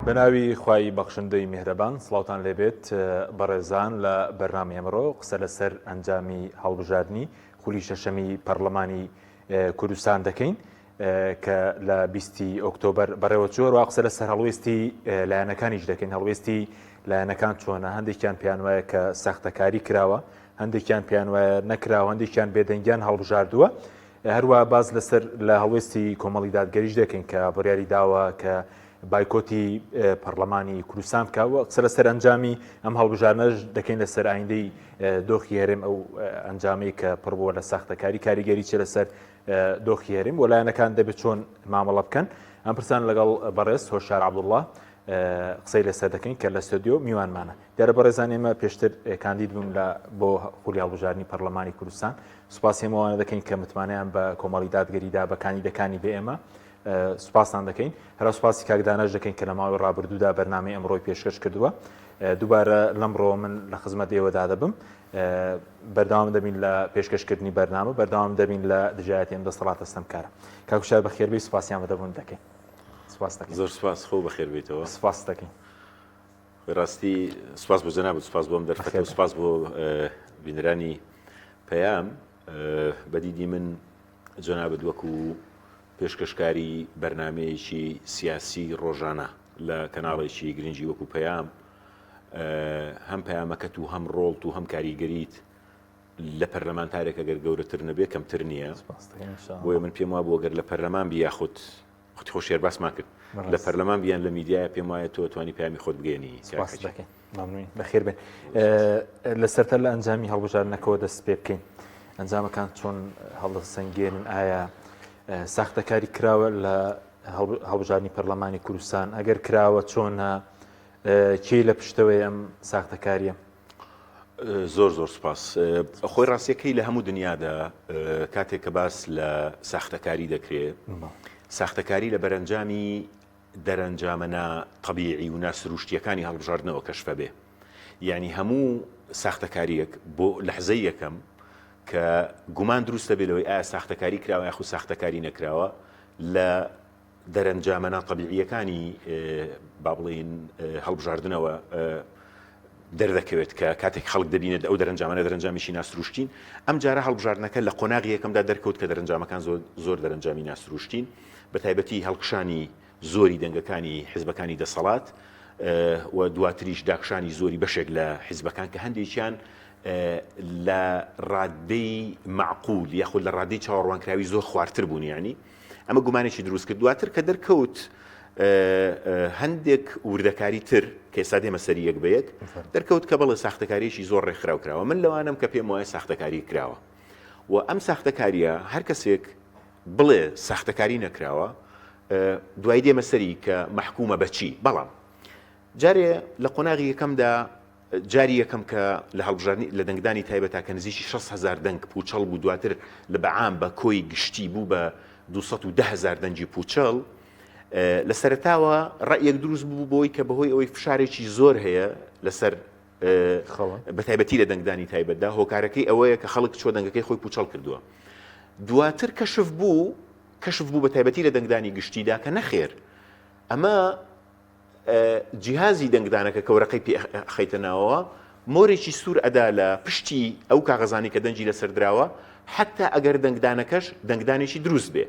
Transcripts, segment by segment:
بەناوی خوای بەخشندەی میهرەبان سڵاوتان لێبێت بەڕێزان لە بەرنامەی ئەمڕۆ قسە لەسەر ئەنجامی هەڵبژاردنی خولی شەشەمی پەرلەمانی کوردستان دەکەین کە لە بیستی ئۆکتۆبەر بەڕێوەچووە هەروەها قسە لەسەر هەڵوێستی لایەنەکانیش دەکەین هەڵوێستی لایەنەکان چۆنە هەندێکیان پێیان وایە کە ساختەکاری کراوە هەندێکیان پێیان وایە نەکراوە هەندێکیان بێدەنگیان هەڵبژاردووە هەروە باز لەسەر لە هەڵوێستی کۆمەڵی دادگەریش دەکەین کە بڕیاری داوە کە بایکۆتی پەرلەمانی کوردستان بکە و قسە لەسەر ئەنجامی ئەم هەڵبژاردنەش دەکەین لەسەر ئایندەی دۆخی هەرێم ئەو ئەنجامەی کە پڕ بووە لە ساختەکاری کاریگەری چێ لەسەر دۆخی هەرێم و لایەنەکان دەبێت چۆن مامەڵە بکەن ئەم پرسان لەگەڵ بەڕێز هۆشار عەبدوڵڵا قسەی لەسەر دەکەین کە لە ستۆدیۆ میوانمانە دیارە بەڕێزان ئێمە پێشتر کاندید بووم لە بۆ خولی هەڵبژاردنی پەرلەمانی کوردستان سوپاسی هەمووانە دەکەین کە متمانەیان بە کۆمەڵی دادگەریدا بە کاندیدەکانی بە ئێمە سوپاستان دەکەین هەرا سوپاسی کاک داناش دەکەین کە لە ماوەی ڕابردوودا بەرنامەی ئەمڕۆی پێشکەش کردووە دووبارە لەمڕۆ من لە خزمەت ئێوەدا دەبم بەردەوام دەبین لە پێشکەشکردنی بەرنامە بەردەوام دەبین لە دژایەتی ئەم دەسەڵاتە ستەمکارە کاک هوشیار بەخێربێی سوپاسیان بەدەبوون دەکەین سوپاس دەکەین زۆر سوپاس خۆ بەخێربێیتەوە سوپاس دەکەین ڕاستی سوپاس بۆ جەنابت سوپاس بۆم دەرفەت و سوپاس بۆ بینەرانی پەیام بەدیدی من جەنابت وەکو پێشکەشکاری بەرنمەیەکی سیاسی ڕۆژانە لە کەناڵێکی گرنگی وەکو پەیام هەم پەیامەکەت و هەم ڕۆڵت و هەم کاریگەریت لە پەرلەمانتارێک ئەگەر گەورەتر نەبێ کەمتر نییە بۆیە من پێم وابوو گەر لە پەرلەمان بی یاخود خودی خۆش باسمان کرد لە پەرلەمان بیان لە میدیایە پێم وایە تۆ توانی پەیامی خۆت بگەێنی بەخێر بێن لە سەرتە لە ئەنجامی هەڵبژاردنەکەەوە دەست پێ بکەین ئەنجامەکان چۆن هەڵدەسەنگێنن ئایا ساختەکاری کراوە لە هەڵبژاردنی پەرلەمانی کوردستان ئەگەر کراوە چۆنە کێی لە پشتەوەی ئەم ساختەکاریە؟ زۆر زۆر سوپاس. خۆی ڕاستیەکەی لە هەموو دنیادا کاتێک کە باس لە ساختەکاری دەکرێ ساختەکاری لە بەرەنجامی دەرەنجامە نا تەبیعی و ناسروشتیەکانی هەڵبژاردنەوە کەشفە بێ یعنی هەموو ساختەکاریەک بۆ لەحزەی یەکەم کە گومان دروستە بێ لەوەی ئایا ساختەکاری کراوە یاخود ساختەکاری نەکراوە لە دەرەنجامە ناتەبیعییەکانی با بڵێین هەڵبژاردنەوە دەردەکەوێت کە کاتێک خەڵک دەبینێت ئەو دەرەنجامانە دەرەنجامیشی ناسروشتین ئەم جارە هەڵبژاردنەکە لە قۆناغی یەکەمدا دەرکەوت کە دەرەنجامەکان زۆر زۆر دەرەنجامی ناسروشتین بە تایبەتی هەڵکشانی زۆری دەنگەکانی حزبەکانی دەسەڵات و دواتریش داکشانی زۆری بەشێک لە حزبەکان کە هەندێکیان لە ڕادەی معقول یاخود لە ڕادەی چاوەڕوانکراوی زۆر خوارتر بوون یعنی ئەمە گومانێکی دروست کرد دواتر کە دەرکەوت هەندێک وردەکاری تر کە ئێستا دێمە سەری یەک بە یەک دەرکەوت کە بەڵێ ساختەکاریی زۆر ڕێکخراو کراوە من لەوانم کە پێم وایە ساختەکاری کراوە و ئەم ساختەکاریە هەر کەسێک بڵێ ساختەکاری نەکراوە دوای دێمە سەری کە مەحکومە بەچی بەڵام جارێ لە قۆناغی یەکەمدا جاری یەکەم کە لە هەڵبژاردنی لە دەنگدانی تایبەتا کە نزیکی 6 هەزار دەنگ پووچەڵ بوو دواتر لە بە عام بە کۆی گشتی بوو بە 210 هەزار دەنگی پووچەڵ لە سەرەتاوە ڕەئیەک دروست بوو بۆی کە بەهۆی ئەوەی فشارێکی زۆر هەیە لەسەر بە تایبەتی لە دەنگدانی تایبەتدا هۆکارەکەی ئەوەیە کە خەڵک چۆ دەنگەکەی خۆی پووچەڵ کردووە دواتر کەشف بوو کەشف بوو بە تایبەتی لە دەنگدانی گشتیدا کە نەخێر ئەمە جیهازی دەنگدانەکە کە وەرەقەی پێ ئەخەیتە ناوەوە مۆرێکی سوور ئەدا لە پشتی ئەو کاغەزانی کە دەنگی لەسەر دراوە حتا ئەگەر دەنگدانەکەش دەنگدانێکی دروست بێ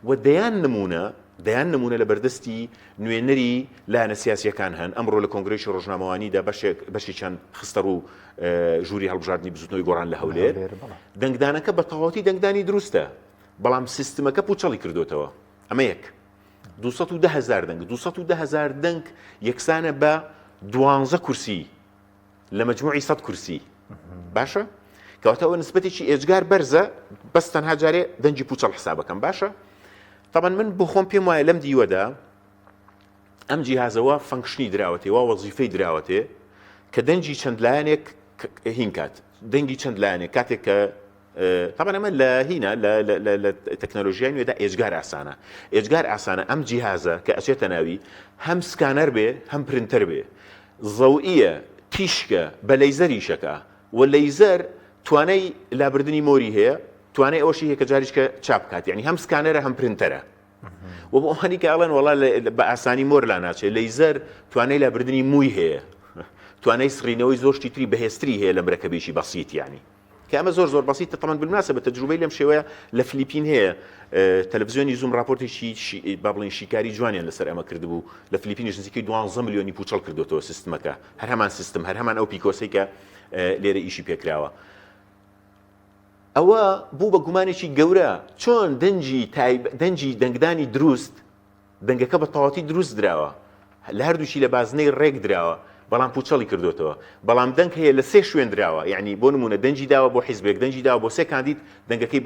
و دەیان نمونە دەیان نمونە لە بەردەستی نوێنەری لایەنە سیاسیەکان هەن ئەمڕۆ لە کۆنگرێکی ڕۆژنامەوانیدا بەشێک بەشێکیان خستە ڕوو ژووری هەڵبژاردنی بزوتنەوەی گۆڕان لە هەولێر دەنگدانەکە بە تەواوەتی دەنگدانی دروستە بەڵام سیستمەکە پوچەڵی کردوتەوە ئەمە یەک 210 هەزار دەنگ 210 هەزار دەنگ یەکسانە بە دوانزە کورسی لە مجموعی 100 کورسی باشە کەواتە ئەوە نسبەتێکی ئێجگار بەرزە بەس تەنها جارێ دەنگی پوچەڵ حسابەکەم باشە طبعا من بۆ خۆم پێم وایە لەم دیوەدا ئەم جیهازەوە function ی دراوەتێ وا وەزیفەی دراوەتێ کە دەنگی چەند لایەنێک هینکات دەنگی چەند لایەنێک کاتێک کە تەبعەن ئەمە لە هینە لە تەکنەلۆژیای نوێدا ئێجگار ئاسانە ئێجگار ئاسانە ئەم جیهازە کە ئەچێتە ناوی هەم scanner بێ هەم printer بێ زەوئیە تیشکە بە لەیزەریشەکە و لەیزەر توانای لابردنی مۆری هەیە توانای ئەوەشی هەیە کە جاریشکە چاپ بکات یعنی هەم scanner ە هەم printer ە. و بۆ ئەوانی کە ئەڵێن وەڵا بە ئاسانی مۆر لا ناچێت لەیزەر توانای لابردنی مووی هەیە توانای سڕینەوەی زۆر شتی تری بەهێزتری هەیە لە مرەکەبێکی بەسیت یعنی کە ئەمە زۆر زۆر بەسیتە تەمەن بالمناسبە بە تەجروبەی لەم شێوەیە لە فلیپین هەیە تەلەڤزیۆنی زوم راپۆرتێکی با بڵێین شیکاری جوانیان لەسەر ئەمە کردبوو لە فلیپینیش نزیکەی 12 ملیۆنی پوچەڵ کردوێتەوە سیستمەکە هەر هەمان سیستم هەر هەمان ئەو پیکۆسەی کە لێرە ئیشی پێکراوە ئەوە بوو بە گومانێکی گەورە چۆن دەنگی تایب دەنگی دەنگدانی دروست دەنگەکە بە تەواوەتی دروست دراوە لە هەردووکی لە بازنەی ڕێک دراوە بەڵام پوچەڵی کردوتەوە بەڵام دەنگ هەیە لە سێ شوێن دراوە یعنی بۆ نمونە دەنگی داوە بۆ حیزبێک دەنگی داوە بۆ سێ کاندید دەنگەکەی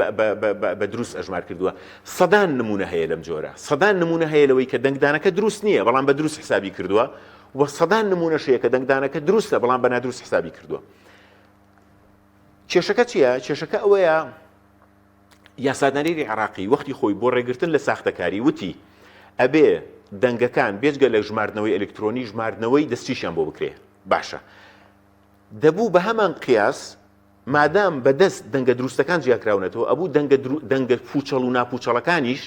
بە دروست ئەژمار کردووە سەدان نمونە هەیە لەم جۆرە سەدان نمونە هەیە لەوەی کە دەنگدانەکە دروست نییە بەڵام بە دروست حسابی کردووە و سەدان نمونەش هەیە کە دەنگدانەکە دروستە بەڵام بە نادروست حسابی کردووە کێشەکە چییە؟ کێشەکە ئەوەیە یاسادانەری عێراقی وەختی خۆی بۆ ڕێگرتن لە ساختەکاری وتی ئەبێ دەنگەکان بێجگە لە ژماردنەوەی ئەلکترۆنی ژماردنەوەی دەستیشیان بۆ بکرێ باشە دەبوو بە هەمان قیاس مادام بەدەست دەنگە دروستەکان جیاکراونەتەوە ئەبوو دەنگە دەنگە پوچەڵ و ناپوچەڵەکانیش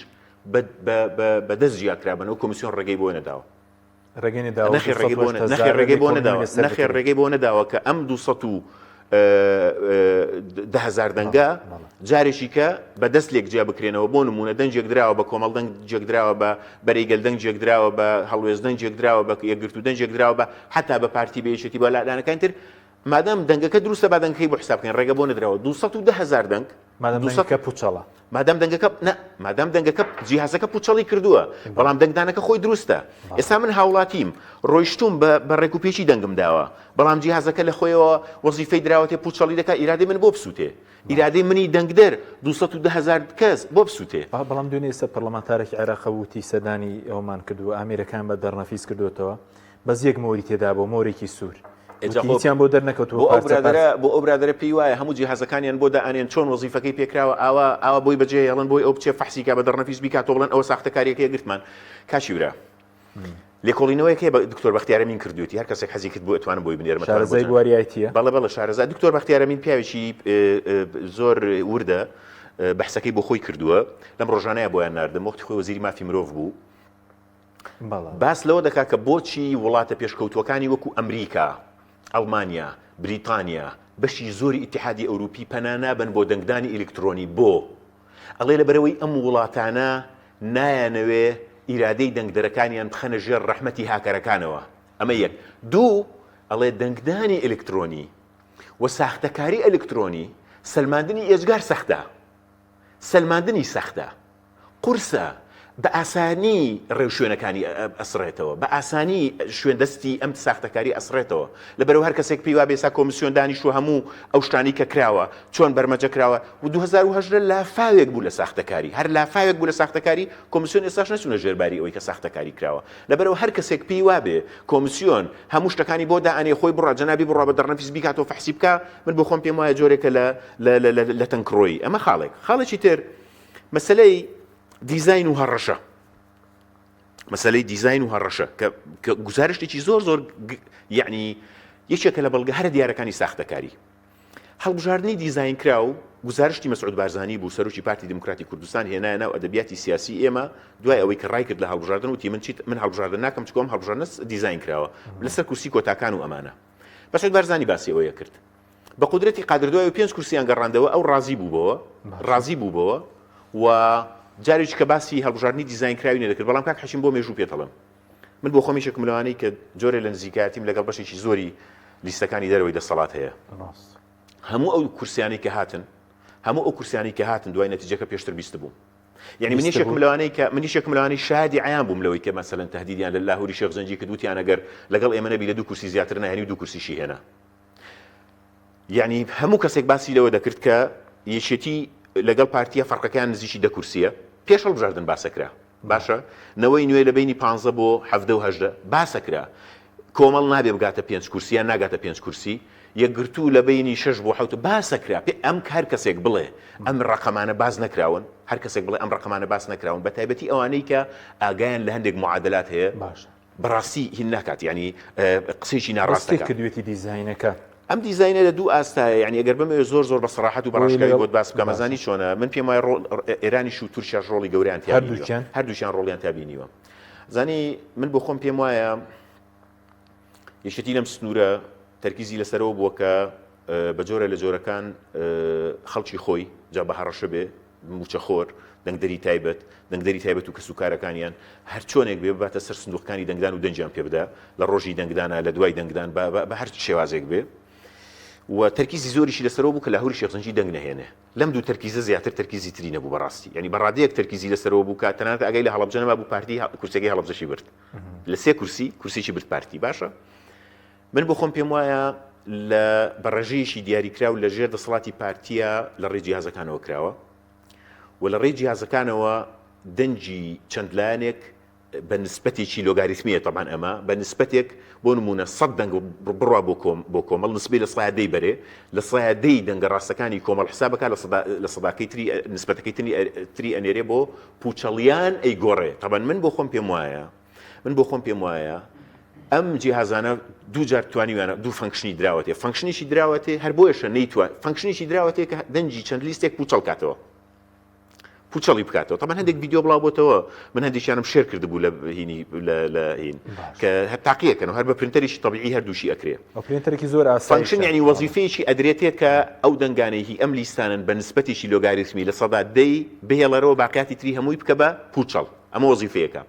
بەدەست جیاکرابنەوە کۆمیسیۆن ڕێگەی بۆ نەداوە ڕێگەی نەداوە نەخێر ڕێگەی بۆ نەخێر ڕێگەی بۆ نەداوە نەخێر ڕێگەی بۆ نەداوە کە ئەم 210 هەزار دەنگە جارێکی کە بە دەست لێک جیا بکرێنەوە بۆ نمونە دەنگێک دراوە بە کۆمەڵ دەنگ جێک دراوە بە بەرەی گەل دەنگ جێک دراوە بە هەڵوێست دەنگ جێک دراوە بە یەکگرتوو دەنگێک دراوە بە حتا بە پارتی بە یەکێتی بە لادانەکانی تر مادام دەنگەکە دروستە با دەنگەکەی بۆ حساب بکەین ڕێگە بۆ نەدراوە 210 هەزار دەنگ مادام دەنگەکە پوچەڵە. مادام دەنگەکە نا مادام دەنگەکە جیهازەکە پوچەڵی کردووە بەڵام دەنگدانەکە خۆی دروستە ئێستا من هاوڵاتیم ڕۆیشتوم بە بە ڕێکوپێکی دەنگم داوە بەڵام جیهازەکە لە خۆیەوە وەزیفەی دراوەتێ پوچەڵی دەکا ئیرادەی من بۆ بسووتێ ئیرادەی منی دەنگدەر 210 هەزار کەس بۆ بسووتێ. بەڵام دوێنێ ئێستا پەرلەمانتارێکی عێراق وتی سەردانی ئەومان کردووە ئامێرەکان بە دەرنەفیس کردووەتەوە بەس یەک مۆری تێدا بوو مۆرێکی سوور ئێجا خۆ هیچیان بۆ دەرنەکەوتووە بۆ ئەو پارچە پارچە. برادەرە بۆ ئەو برادەرە پێی وایە هەموو جیهازەکانیان بۆ دائەنێن چۆن وەزیفەکەی پێکراوە ئاوا ئاوا بۆی بەجێ هێڵن بۆی ئەو بچێ فەحسی کا بە دەڕنەفیس بیکاتەوە بڵێن ئەوە ساختەکاریەکەیە گرتمان کاکی برا لێکۆڵینەوەیەک هەیە بە دکتۆر بەختیار ئەمین کردوویەتی هەر کەسێک حەزی کرد بۆ ئەتوانم بۆی بنێرم ئەتوانم بۆ شارەزای جەناب بواری ئایتیە؟ بەڵێ بەڵێ شارەزا دکتۆر بەختیار ئەمین پیاوێکی ئێ، ئێ، زۆر وردە ئێ، بەحسەکەی بۆ خۆی کردووە لەم ڕۆژانەیە بۆیان ناردم وەختی خۆی وەزیری مافی مرۆڤ بوو باس لەوە دەکات کە بۆچی وڵاتە پێشکەوتووەکانی وەکو ئەمریکا، ئەڵمانیا، بریتانیا، بەشی زۆری ئیتیحادی ئەوروپی پەنا نابەن بۆ دەنگدانی ئیلکترۆنی، بۆ؟ ئەڵێ لەبەرئەوەی ئەم وڵاتانە نایانەوێ ئیرادەی دەنگدەرەکانیان بخەنە ژێر ڕەحمەتی هاکەرەکانەوە، ئەمە یەک. دوو، ئەڵێ دەنگدانی ئیلکترۆنی و ساختەکاری ئەلکترۆنی سەلماندنی ئێجگار سەختە. سەلماندنی سەختە. قورسە، بە ئاسانی ڕێوشوێنەکانی ئەسڕێتەوە، بە ئاسانی شوێن دەستی ئەم ساختەکاری ئەسڕێتەوە. لەبەرئەوە هەر کەسێک پێی وابێ ئێستا کۆمسیۆن دانیشتووە هەموو ئەو شتانەی کە کراوە چۆن بەرمەجە کراوە و 2018 لافاوێک بوو لە ساختەکاری، هەر لافاوێک بوو لە ساختەکاری، کۆمسیۆن ئێستاش نەچوونە ژێر باری ئەوەی کە ساختەکاری کراوە. لەبەرئەوە هەر کەسێک پێی وابێ کۆمسیۆن هەموو شتەکانی بۆ دائەنێ خۆی بڕوا جەنابی بڕوا بە دەڕنەفیس بیکاتەوە فەحسی بکا، من بۆ خۆم پێم وایە جۆرێکە لە لە تەنکڕۆیی. ئەمە خاڵێک. خاڵێکی تر مەسەلەی دیزاین و هەڕەشە مەسەلەی دیزاین و هەڕەشە کە گوزارشتێکی زۆر زۆر یعنی یەکێکە لە بەڵگە هەرە دیارەکانی ساختەکاری هەڵبژاردنی دیزاین کرا و گوزارشتی مەسعود بارزانی بوو سەرۆکی پارتی دیموکراتی کوردستان هێنایە ناو ئەدەبیاتی سیاسی ئێمە دوای ئەوەی کە ڕای کرد لە هەڵبژاردن وتی من چیت من هەڵبژاردن ناکەم چکۆم هەڵبژاردنە دیزاین کراوە لەسەر کورسی کۆتاکان و ئەمانە مەسعود بارزانی باسی ئەوەیە کرد بە قودرەتی قادر دوای پێنج کورسیان گەڕاندەوە ئەو ڕازی بوو بەوە ڕازی بوو بەوە و جارێکی کە باسی هەڵبژاردنی دیزاین کراوی نەدەکرد بەڵام کاک حەکیم بۆ مێژوو پێتەڵم من بۆ خۆم یەکێکم لەوانەی کە جۆرێ لە نزیکایەتیم لەگەڵ بەشێکی زۆری لیستەکانی دەرەوەی دەسەڵات هەیە هەموو ئەو کورسیانەی کە هاتن هەموو ئەو کورسیانەی کە هاتن دوای نەتیجەکە پێشتر بیست بووم یعنی من یەکێکم لەوانەی کە من یەکێکم لەوانەی شادی عیان بووم لەوەی کە مەسەلەن تهدیدیان لە لاهوری شێخ جەنگی کرد وتیان ئەگەر لەگەڵ ئێمە نەبی لە دوو کورسی زیاتر ناهێنی و دوو کورسیشی هێنا یەعنی هەموو کەسێک باسی لەوە دەکرد کە یەکێتی لەگەڵ پارتیە فەرقەکەیان نزیکی دە کورسیە پێش هەڵبژاردن باسەکرا باشە نەوەی نوێ لە بینی 15 بۆ حەڤدە و هەژدە باسەکرا کۆمەڵ نابێ بگاتە پێنج کورسی یان ناگاتە پێنج کورسی یەکگرتوو لە بینی شەش بۆ حەوت باسەکرا پێ ئەم هەر کەسێک بڵێ ئەم ڕقەمانە باس نەکراون هەر کەسێک بڵێ ئەم ڕقەمانە باس نەکراون بە تایبەتی ئەوانەی کە ئاگایان لە هەندێک معادلات هەیە باشە بەڕاستی هین ناکات یانی قسەیەکی ناڕاست دەکات. کردوێتی دیزاینەکە. ئەم دیزاینە لە دوو ئاستایە یعنی ئەگەر بمەوێت زۆر زۆر بە سەراحەت و بە ڕاشکاوی بۆت باس بکەم ئەزانی چۆنە من پێم وایە ڕۆڵ ئێرانیش و تورکیاش ڕۆڵی گەورەیان تیا بینیوە هەردووکیان هەردووکیان ڕۆڵیان تیا بینیوە زانی من بۆ خۆم پێم وایە یەکێتی لەم سنوورە تەرکیزی لەسەرەوە بووە کە بە جۆرە لە جۆرەکان خەڵکی خۆی جا بە هەڕەشە بێ مووچەخۆر، دەنگدەری تایبەت، دەنگدەری تایبەت و کەسوکارەکانیان، هەر چۆنێک بێ بباتە سەر سندوقەکانی دەنگدان و دەنگیان پێ بدا لە ڕۆژی دەنگدانا، لە دوای دەنگدان، بە بە هەر شێوازێک بێ. و تەرکیزی زۆریشی لەسەرەوە بوو کە لاهوری شێخ جەنگی دەنگ نەهێنێ. لەم دوو تەرکیزە زیاتر تەرکیزی تری نەبوو بەڕاستی. یانی بە ڕادەیەک تەرکیزی لەسەرەوە بوو کە تەنانەت ئاگای لە هەڵەبجە نەمابوو پارتی کورسیەکەی هەڵەبجەشی برد. لە سێ کورسی، کورسیی برد پارتی. باشە. من بۆ خۆم پێم وایە لە بە ڕێژەیەکی دیاریکراو لە ژێر دەسەڵاتی پارتیە لە ڕێی جیهازەکانەوە کراوە و لە ڕێی جیهازەکانەوە دەنگی چەند لایەنێک بە نسبەتێکی لۆگاریتمیە تەبان ئەمە بە نسبەتێک بۆ نمونە 100 دەنگ بڕوا بۆ کۆم بۆ کۆمەڵ نسبەی لە سایە دەی بەرێ لە سایە دەی دەنگە ڕاستەکانی کۆمەڵ حسابەکە لە سەدا لە سەداکەی تری نسبەتەکەی تری تری ئەنێرێ بۆ پوچەڵیان ئەی گۆڕێ تەبان من بۆ خۆم پێم وایە من بۆ خۆم پێم وایە ئەم جیهازانە دوو جار توانیویانە دوو function ی دراوەتێ function ێکی دراوەتێ هەر بۆیەشە نەیتوان function ێکی دراوەتێ کە دەنگی چەند لیستێک پوچەڵ کاتەوە پوچەڵی بکاتەوە تەمان هەندێک ڤیدیۆ بڵاو بۆتەوە من هەندێکیانم share کردبوو لە هینی لە هین کە هەر تاقیەکەن و هەر بە پرینتەرێکی تەبیعی هەردووشی ئەکرێ ئەو پرینتەرێکی زۆر ئاسایشە. function یعنی وەزیفەیەکی ئەدرێتێ کە ئەو دەنگانەی هی ئەم لیستانەن بە نسبەتێکی لۆگاریتمی 10% بهێڵەرەوە باقیاتی تری هەمووی بکە بە پوچەڵ ئەمە وەزیفەیەکە.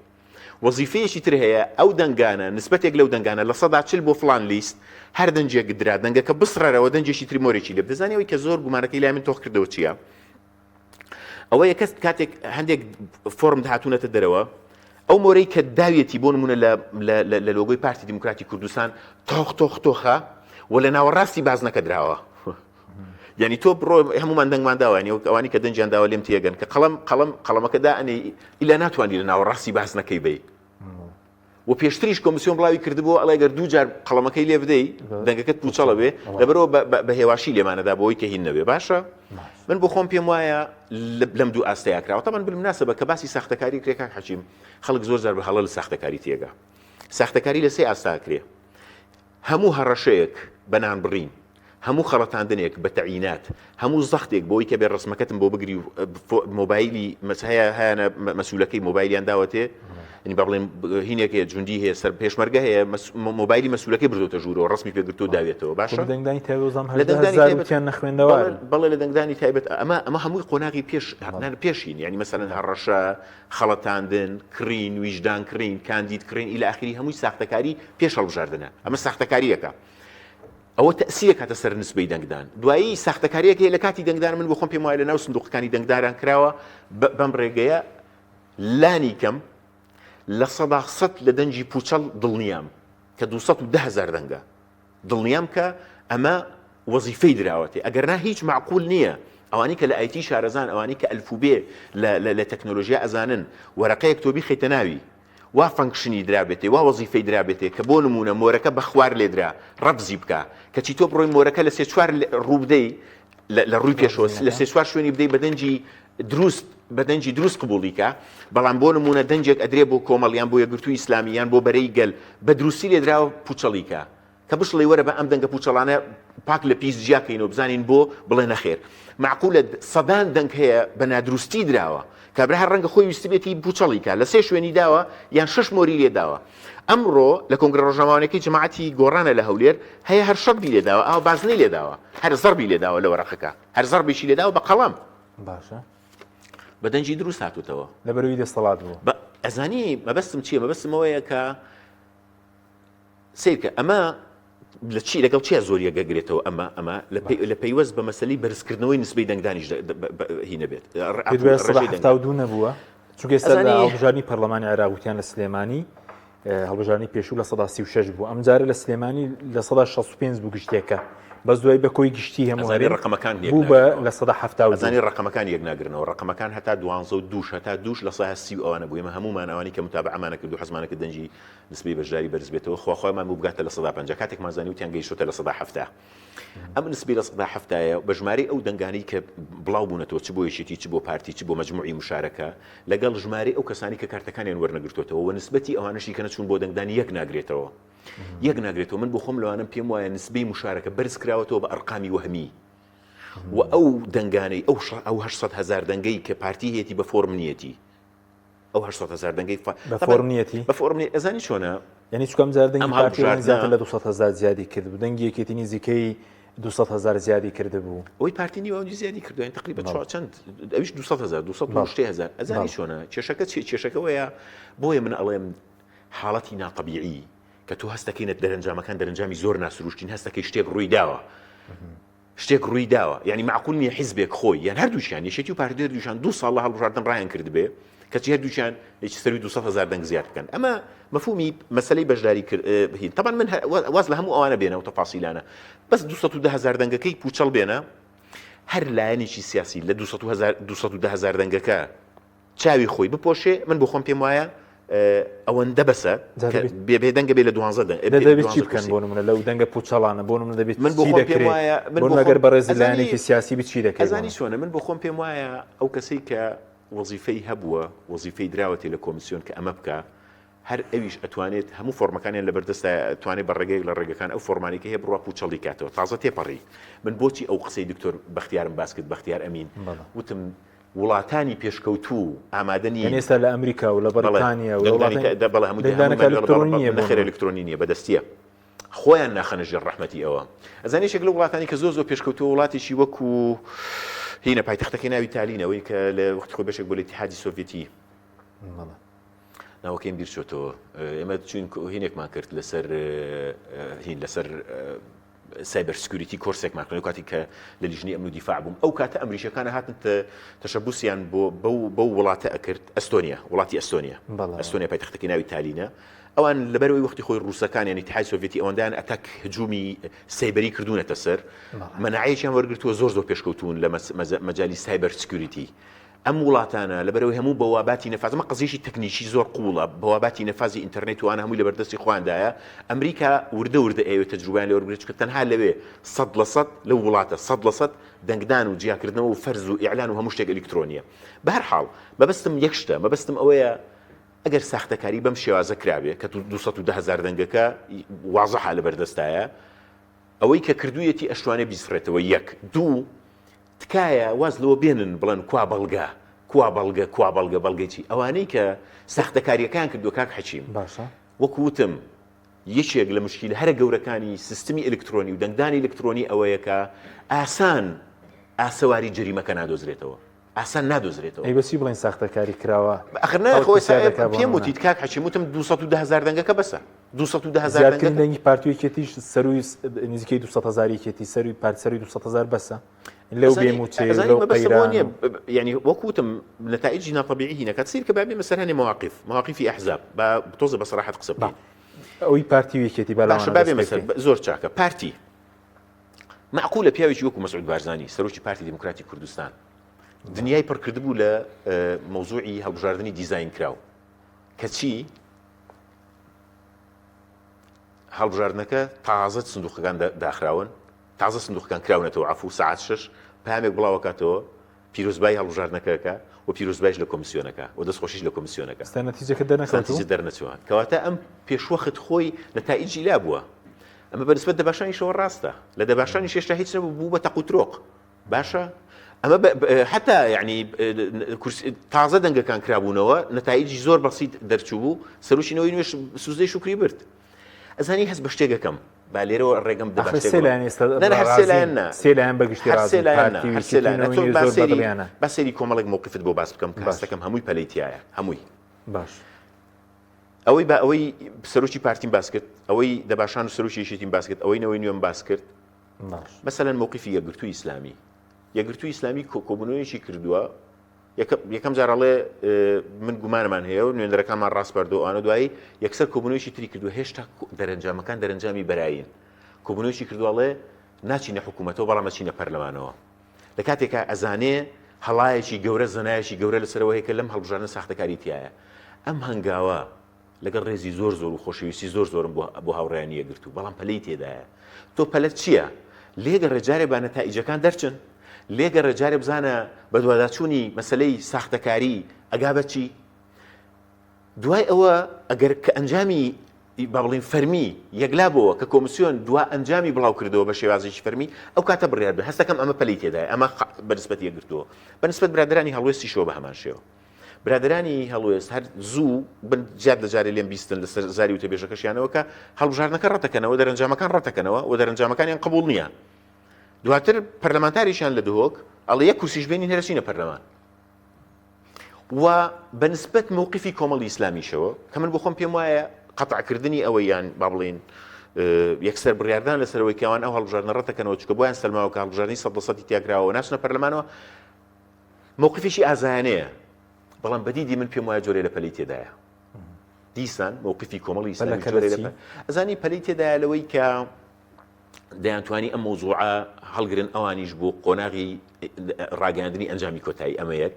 وەزیفەیەکی تر هەیە ئەو دەنگانە نسبەتێک لەو دەنگانە 40% بۆ فڵان لیست هەر دەنگێک درا دەنگەکە بسڕەرەوە دەنگێکی تری مۆرێکی لێ بدە زانی ئەوەی کە زۆر گومانەکەی لای من تۆخ کردەوە چییە؟ ئەوەیە کەس کاتێک هەندێک فۆرم هاتوونەتە دەرەوە ئەو مۆرەی کە داویەتی بۆ نمونە لە لۆگۆی پارتی دیموکراتی کوردستان تۆخ تۆخ تۆخە و لە ناوەڕاستی بازنەکە دراوە یعنی تۆ بڕۆ هەمومان دەنگمان داوە یعنی ئەوانی کە دەنگیان داوە لێم تێگەن کە قەڵەم قەڵەم قەڵەمەکە دائەنێی ئیلا ناتوانانی لە ناوەڕاستی بازنەکەی بی و پێشتریش کۆمیسیۆن بڵاوی کردبوو ئەڵێ گەر دوو جار قەڵەمەکەی لێ بدەی دەنگەکەت پوچەڵە بێ لەبەرەوە بە هێواشی لێمانەدا بۆی کە هین نەبێ باشە من بۆ خۆم پێم وایە لەم دوو ئاستەیە کراوە تەبەن بالمناسبە کە باسی ساختەکاری کرێ کاک حەکیم خەڵک زۆر جار بە هەڵە لە ساختەکاری تێگا ساختەکاری لە سێ ئاستا کرێ هەموو هەڕەشەیەک بە نانبڕین، هەموو خەڵەتاندنێک بە تەعینات، هەموو زەختێک بۆی کە بێ ڕەسمەکەتم بۆ بگری و مۆبایلی هەیە هەیانە مەسولەکەی مۆبایلیان داوەتێ یعنی با بڵێم هینێک هەیە جوندی هەیە سەر پێشمەرگە هەیە مۆبایلی مەسولەکەی بردۆتە ژوورەوە ڕەسمی پێگرتووە داوێتەوە باشە دەنگدانی تایبەت لە دەنگدانی تایبەتیان نەخوێندەوە بەڵێ لە دەنگدانی تایبەت ئەمە ئەمە هەمووی قۆناغی پێش پێشین یعنی مەسەلەن هەڕەشە خەڵەتاندن، کڕین، ویژدان کڕین، کاندید کڕین الی آخری هەمووی ساختەکاری پێش هەڵبژاردنە. ئەمە ساختەکارییەکە. ئەوە تەئسیر ئەکاتە سەر نسبەی دەنگدان. دوایی ساختەکارییەک هەیە لە کاتی دەنگدان من بۆ خۆم پێم وایە لە ناو سندوقەکانی دەنگداران کراوە بەم ڕێگەیە لانی کەم 100% لە دەنگی پوچەڵ دڵنیام کە 210 هەزار دەنگە. دڵنیام کە ئەمە وەزیفەی دراوەتێ ئەگەرنا هیچ مەعقول نییە ئەوانی کە لە ئایتی شارەزان ئەوانی کە ئەلفوبێ لە تەکنۆلۆژیا ئەزانن وەرەقەیەک تۆ بیخەیتە ناوی وا function ی درابێتێ وا وەزیفەی درابێتێ کە بۆ نمونە مۆرەکە بە خوار لێدرا ڕەفزی بکە کەچی تۆ بڕۆی مۆرەکە لە سێ چوار ڕوو بدەی لە ڕووی پێشەوە لە سێ چوار شوێنی بدەی بە دەنگی دروست بە دەنگی دروست قبوڵی کە بەڵام بۆ نمونە دەنگێک ئەدرێ بۆ کۆمەڵ یان بۆ یەکگرتووی ئیسلامی یان بۆ بەرەی گەل بە دروستی لێدراوە پوچەڵی کە کە بشڵێی وەرە بە ئەم دەنگە پوچەڵانە پاک لە پیس جیا کەینەوە بزانین بۆ بڵێ نەخێر مەعقولە سەدان دەنگ هەیە بە نادروستی دراوە کابرا هەر ڕەنگە خۆی ویستبێتی پوچەڵی کا لە سێ شوێنی داوە یان شەش مۆری لێ داوە ئەمڕۆ لە کۆنگرە ڕۆژنامەوانەکەی جەماعەتی گۆڕانە لە هەولێر هەیە هەر شەڕبی لێ داوە ئاوا بازنەی لێ داوە هەر زەڕبی لێ داوە لە وەرەقەکە هەر زەڕبێکی لێ داوە بە قەڵەم باشە بە دەنگی دروست هاتوتەوە لەبەرەوەی دەسەڵات بوو بە ئەزانی مەبەستم چییە مەبەستم ئەوەیە کە سەیرکە ئەمە لە چی لەگەڵ چیا زۆر یەکەگرێتەوە ئەمە ئەمە لە پەیوەست بە مەسەلەی بەرزکردنەوەی نسبەی دەنگدانیش هی نەبێت دوو نەبووە چونکە ئێستا لە هەڵبژاردنی پەرلەمانی عێراق وتیان لە سلێمانی هەڵبژاردنی پێشوو 36 بوو ئەم جارە لە سلێمانی 65 بوو گشتێکە بەس دوای بە کۆی گشتی هەموو هەرێم ڕقەمەکان بوو بە 70 زانی ڕقەمەکان یەک ناگرنەوە ڕقەمەکان هەتا دوانزە و دووش هەتا دووش لە سا سی و ئەوانە بوو ئێمە هەمومان ئەوانی کە متابعەمانە کرد و حەزمانە کرد دەنگی نسبەی بەشداری بەرز بێتەوە خوا خوامان بوو بگاتە 50% کاتێکمان زانی وتیان گەیشتۆتە 70% ئەم نسبەی 70% بە ژمارەی ئەو دەنگانەی کە بڵاو بوونەتەوە چ بۆ یەکێتی چ بۆ پارتی چ بۆ مەجموعی مشارەکە لەگەڵ ژمارەی ئەو کەسانی کە کارتەکانیان وەرنەگرتوێتەوە و نسبەتی ئەوانەشی کە نەچوون بۆ دەنگدان یەک ناگرێتەوە. یەک ناگرێتەوە من بۆ خۆم لەوانم پێم وایە نسبەی مشارەکە بەرز کراوەتەوە بە ئەرقامی وەهمی و ئەو دەنگانەی ئەو ئەو 800 هزار دەنگەی کە پارتی هەیەی بە فۆرم نیەتی ئەو 800 هزار دەنگەی بە فۆرم نیەتی بە فۆرم نیە ئەزانی چۆنە یعنی چکەم جار دەنگی پارتی زیاتر لە 200 هزار زیادی کرد بوو دەنگی یەکێتی نزیکەی 200 هزار زیادی کردبوو ئەوی پارتی نیوە زیادی کردو یعنی تقریبا چوار چەند ئەویش 200 هزار 200 هزار ئەزانی چۆنە کێشەکە چی کێشەکەوەیە بۆیە من ئەڵێم حاڵەتی ناتەبیعی کە تۆ هەستەکەی دەرەنجامەکان دەرەنجامی زۆر ناسروشتین هەستەکەی شتێک ڕووی داوە شتێک ڕووی داوە یعنی معقول نییە حیزبێک خۆی یان هەردووشیان یەکێتی و پارتی هەردووشان دوو ساڵ لە هەڵبژاردن ڕایان کردبێ کەچی هەردووشیان هیچ سەروی 200 هزار دەنگ زیاد بکەن ئەمە مفهومی مەسلەی بەشداری کرد هین طبعا من واز لە هەموو ئەوانە بێنە و تەفاسیلانە بەس 210 هزار دەنگەکەی پوچەڵ بێنە هەر لایەنێکی سیاسی لە 210 هزار دەنگەکە چاوی خۆی بپۆشێ من بۆ خۆم پێم وایە ئەوەندە بەسە بێ بێدەنگە بێ لە دوانزە دەنگ دەبێت چی بکەن بۆ نمونە لەو دەنگە پوچەڵانە بۆ نمونە دەبێت من بۆ خۆم پێم وایە من بۆ ئەگەر بەڕێز لایەنێکی سیاسی بچی دەکەی ئەزانی چۆنە من بۆ خۆم پێم وایە ئەو کەسەی کە وەزیفەی هەبووە وەزیفەی دراوەتێ لە کۆمیسیۆن کە ئەمە بکە هەر ئەویش ئەتوانێت هەموو فۆرمەکانیان لەبەردەستە توانێت بە ڕێگەیەک لە ڕێگەکان ئەو فۆرمانی کە هەیە بڕوا پوچەڵی کاتەوە تازە تێپەڕی من بۆچی ئەو قسەی دکتۆر بەختیارم باس کرد بەختیار ئەمین وتم وڵاتانی پێشکەوتوو ئامادە نین. یانی ئێستا لە ئەمریکا و لە بەریتانیا و لە وڵاتانی بەڵێ هەموو دەنگدانەکە ئەلکترۆنی نییە بۆ نەخێر ئەلکترۆنی نییە بەدەستییە خۆیان ناخەنە ژێر ڕەحمەتی ئەوە ئەزانی یەکێک لەو وڵاتانی کە زۆر زۆر پێشکەوتووە وڵاتێکی وەکو هینە پایتەختەکەی ناوی تالینە ئەوەی کە لە وەختی خۆی بەشێک بۆ لە ئیتیحادی سۆڤێتی ناوەکەیم بیر چۆتەوە ئێمە چوین هینێکمان کرد لەسەر هین لەسەر cyber security کۆرسێکمان خوێند کاتی کە لە لیژنەی ئەمن و دیفاع بووم ئەو کاتە ئەمریکیەکان هاتن تەشەبوسیان بۆ بەو بەو وڵاتە ئەکرد ئەستۆنیا وڵاتی ئەستۆنیا ئەستۆنیا پایتەختەکەی ناوی تالینە ئەوان لەبەرەوەی وەختی خۆی ڕووسەکان یعنی اتحاد سۆڤێتی ئەوەندان attack هجومی سایبری کردوونەتە سەر مەناعەیەکیان وەرگرتووە زۆر زۆر پێشکەوتون لە مەجای cyber security ئەم وڵاتانە لەبەرئەوەی هەموو بەواباتی نەفاز، ئەمە قەزیەیەکی تەکنیکی زۆر قووڵە، بەواباتی نەفازی ئینتەرنێت و ئەوانە هەمووی لەبەردەستی خۆیاندایە، ئەمریکا وردە وردە ئەیەوێت تەجروبەیان لێ وەربگرێت، چونکە تەنها لەوێ 100% لەو وڵاتە 100% دەنگدان و جیاکردنەوە و فەرز و ئیعلان و هەموو شتێک ئەلیکترۆنییە. بەهەرحاڵ مەبەستم یەک شتە، مەبەستم ئەوەیە ئەگەر ساختەکاری بەم شێوازە کرابێ کە 210 هەزار دەنگەکە وازحە لەبەردەستایە، ئەوەی کە کردوویەتی ئەشتوانێ بیسڕێتەوە یەک، دوو تکایە واز لەوە بێنن بڵێن کوا بەڵگە کوا بەڵگە کوا بەڵگە بەڵگەی چی ئەوانەی کە ساختەکاریەکان کردووە کاک حەکیم باشە وەکو وتم یەکێک لە مشکیلە هەرە گەورەکانی سیستمی ئەلکترۆنی و دەنگدانی ئەلکترۆنی ئەوەیە کە ئاسان ئاسەواری جەریمەکە نادۆزرێتەوە ئاسان نادۆزرێتەوە. ئەی بەچی بڵێین ساختەکاری کراوە؟ ئەخر نا خۆ پێم وتیت کاک حەکیم وتم 210 هەزار دەنگەکە بەسە 210 هەزار زیادکردنی دەنگی پارتی و یەکێتیش سەروی نزیکەی 200 هەزار یەکێتی سەروی پارتی سەروی 200 هەزار بەسە لەو بێ مووچەیە لەو قەیران یعنی وەک وتم نتائجی ناطبیعی هینەکات سیر کە با بێمە سەر هەنێ مواقف مواقفی ئەحزاب با تۆزە بە سەراحەت قسە بکەین ئەوی پارتی و یەکێتی با باشە با بێمە سەر زۆر چاکە پارتی مەعقولە پیاوێکی وەکو مەسعود بارزانی سەرۆکی پارتی دیموکراتی کوردستان دنیای پڕکردبوو لە مەوزوعی هەڵبژاردنی دیزاین کراو کەچی هەڵبژاردنەکە تازە سندوقەکان داخراون تازە سندوقەکان کراونەتەوە عفو سعات شش پامێک بڵاوەکاتەوە پیرۆزبایی هەڵبژاردنەکەکە و پیرۆزبایش لە کۆمیسیۆنەکە و دەستخۆشیش لە کۆمیسیۆنەکە. ئێستا نەتیجەکە دەرنەکەوتووە؟ نەتیجە دەرنەچووە. کەواتە ئەم پێشوەخت خۆی نەتائیجی لا بووە. ئەمە بە نسبەت دەباشانیشەوە ڕاستە. لە دەباشانیش هێشتا هیچ نەبوو، بوو بە تەق و ترۆق. باشە؟ ئەمە حتا یعنی تازە دەنگەکان کرابوونەوە، نەتائیجی زۆر بەسیت دەرچوو بوو، سەرۆکی نەوەی نوێش سوزدەی شوکری برد. ئەزانی هەست بە شتێک ئەکەم با لێرەوە ڕێگەم بدە با شتێک بڵێم. نا نا هەر سێ لایەن نا سێ لایەن بە گشتی هەر سێ لایەن نا هەر سێ لایەن نا تۆ با سەیری با سەیری کۆمەڵێک مەوقفت بۆ باس بکەم کە هەست دەکەم هەمووی پەلەی تیایە هەمووی باش ئەوەی با ئەوەی سەرۆکی پارتیم باس کرد ئەوەی دەباشان و سەرۆکی یەکێتیم باس کرد ئەوەی نەوەی نوێم باس کرد باش مەسەلەن مەوقفی یەکگرتووی ئیسلامی یەکگرتووی ئیسلامی کۆبوونەوەیەکی کردووە یەکەم جار ئەڵێ من گومانمان هەیە و نوێنەرەکانمان ڕاسپاردووە ئەوانە دوایی یەکسەر کۆبوونەوەیەکی تری کردووە هێشتا دەرەنجامەکان دەرەنجامی بەرایین کۆبوونەوەیەکی کردووە ئەڵێ ناچینە حکوومەتەوە بەڵام ئەچینە پەرلەمانەوە لە کاتێکا ئەزانێ هەڵایەکی گەورە زەنایەکی گەورە لەسەرەوە هەیە کە لەم هەڵبژاردنە ساختەکاری تایە ئەم هەنگاوە لەگەڵ ڕێزی زۆر زۆر و خۆشەویستی زۆر زۆرم بۆ بۆ هاوڕێیانی یەکگرتوو بەڵام پەلەی تێدایە تۆ پەلەت چییە؟ لێگەڕێ جارێ با نەتائیجەکان دەرچن لێگەڕێ جارێ بزانە بەدواداچوونی مەسەلەی ساختەکاری ئەگا بە چی دوای ئەوە ئەگەر کە ئەنجامی. با بڵێین فەرمی یەکلا بۆوە کە کۆمسیۆن دوا ئەنجامی بڵاو کردەوە بە شێوازێکی فەرمی ئەو کاتە بڕیار بێ هەستەکەم ئەمە پەلی تێدایە ئەمە بە نسبەت یەکگرتووە بە نسبەت برادەرانی هەڵوێستیشەوە بە هەمان شێوە برادەرانی هەڵوێست هەر زوو بن زیاد لە جارێ لێم بیستن لەسەر زاری وتەبێژەکەشیانەوە کە هەڵبژاردنەکە ڕەتەکەنەوە دەرەنجامەکان ڕەتەکەنەوە و دەرەنجامەکانیان قبوڵ نییە دواتر پەرلەمانتاریشیان لە دهۆک ئەڵێ یەک کورسیش بێنین هەرەچینە پەرلەمان و بە نسبەت مەوقیفی کۆمەڵی ئیسلامیشەوە کە من بۆ خۆم پێم وایە قەتعکردنی ئەوەی یان با بڵێین یەکسەر بڕیاردان لەسەر ئەوەی کە ئەوان ئەو هەڵبژاردنە ڕەتەکەنەوە چونکە بۆیان سەلماوە کە هەڵبژاردنی سەد لە سەدی تیاکراوە و ناچنە پەرلەمانەوە مەوقیفێکی ئازایانەیە بەڵام بەدیدی من پێم وایە جۆرێ لە پەلەی تێدایە دیسان مەوقیفی کۆمەڵی ئیسلامی جۆرێ لە ئەزانی پەلەی تێدایە لەوەی کە دەیانتوانی ئەم مەوزوعە هەڵگرن ئەوانیش بۆ قۆناغی ڕاگەیاندنی ئەنجامی کۆتایی ئەمە یەک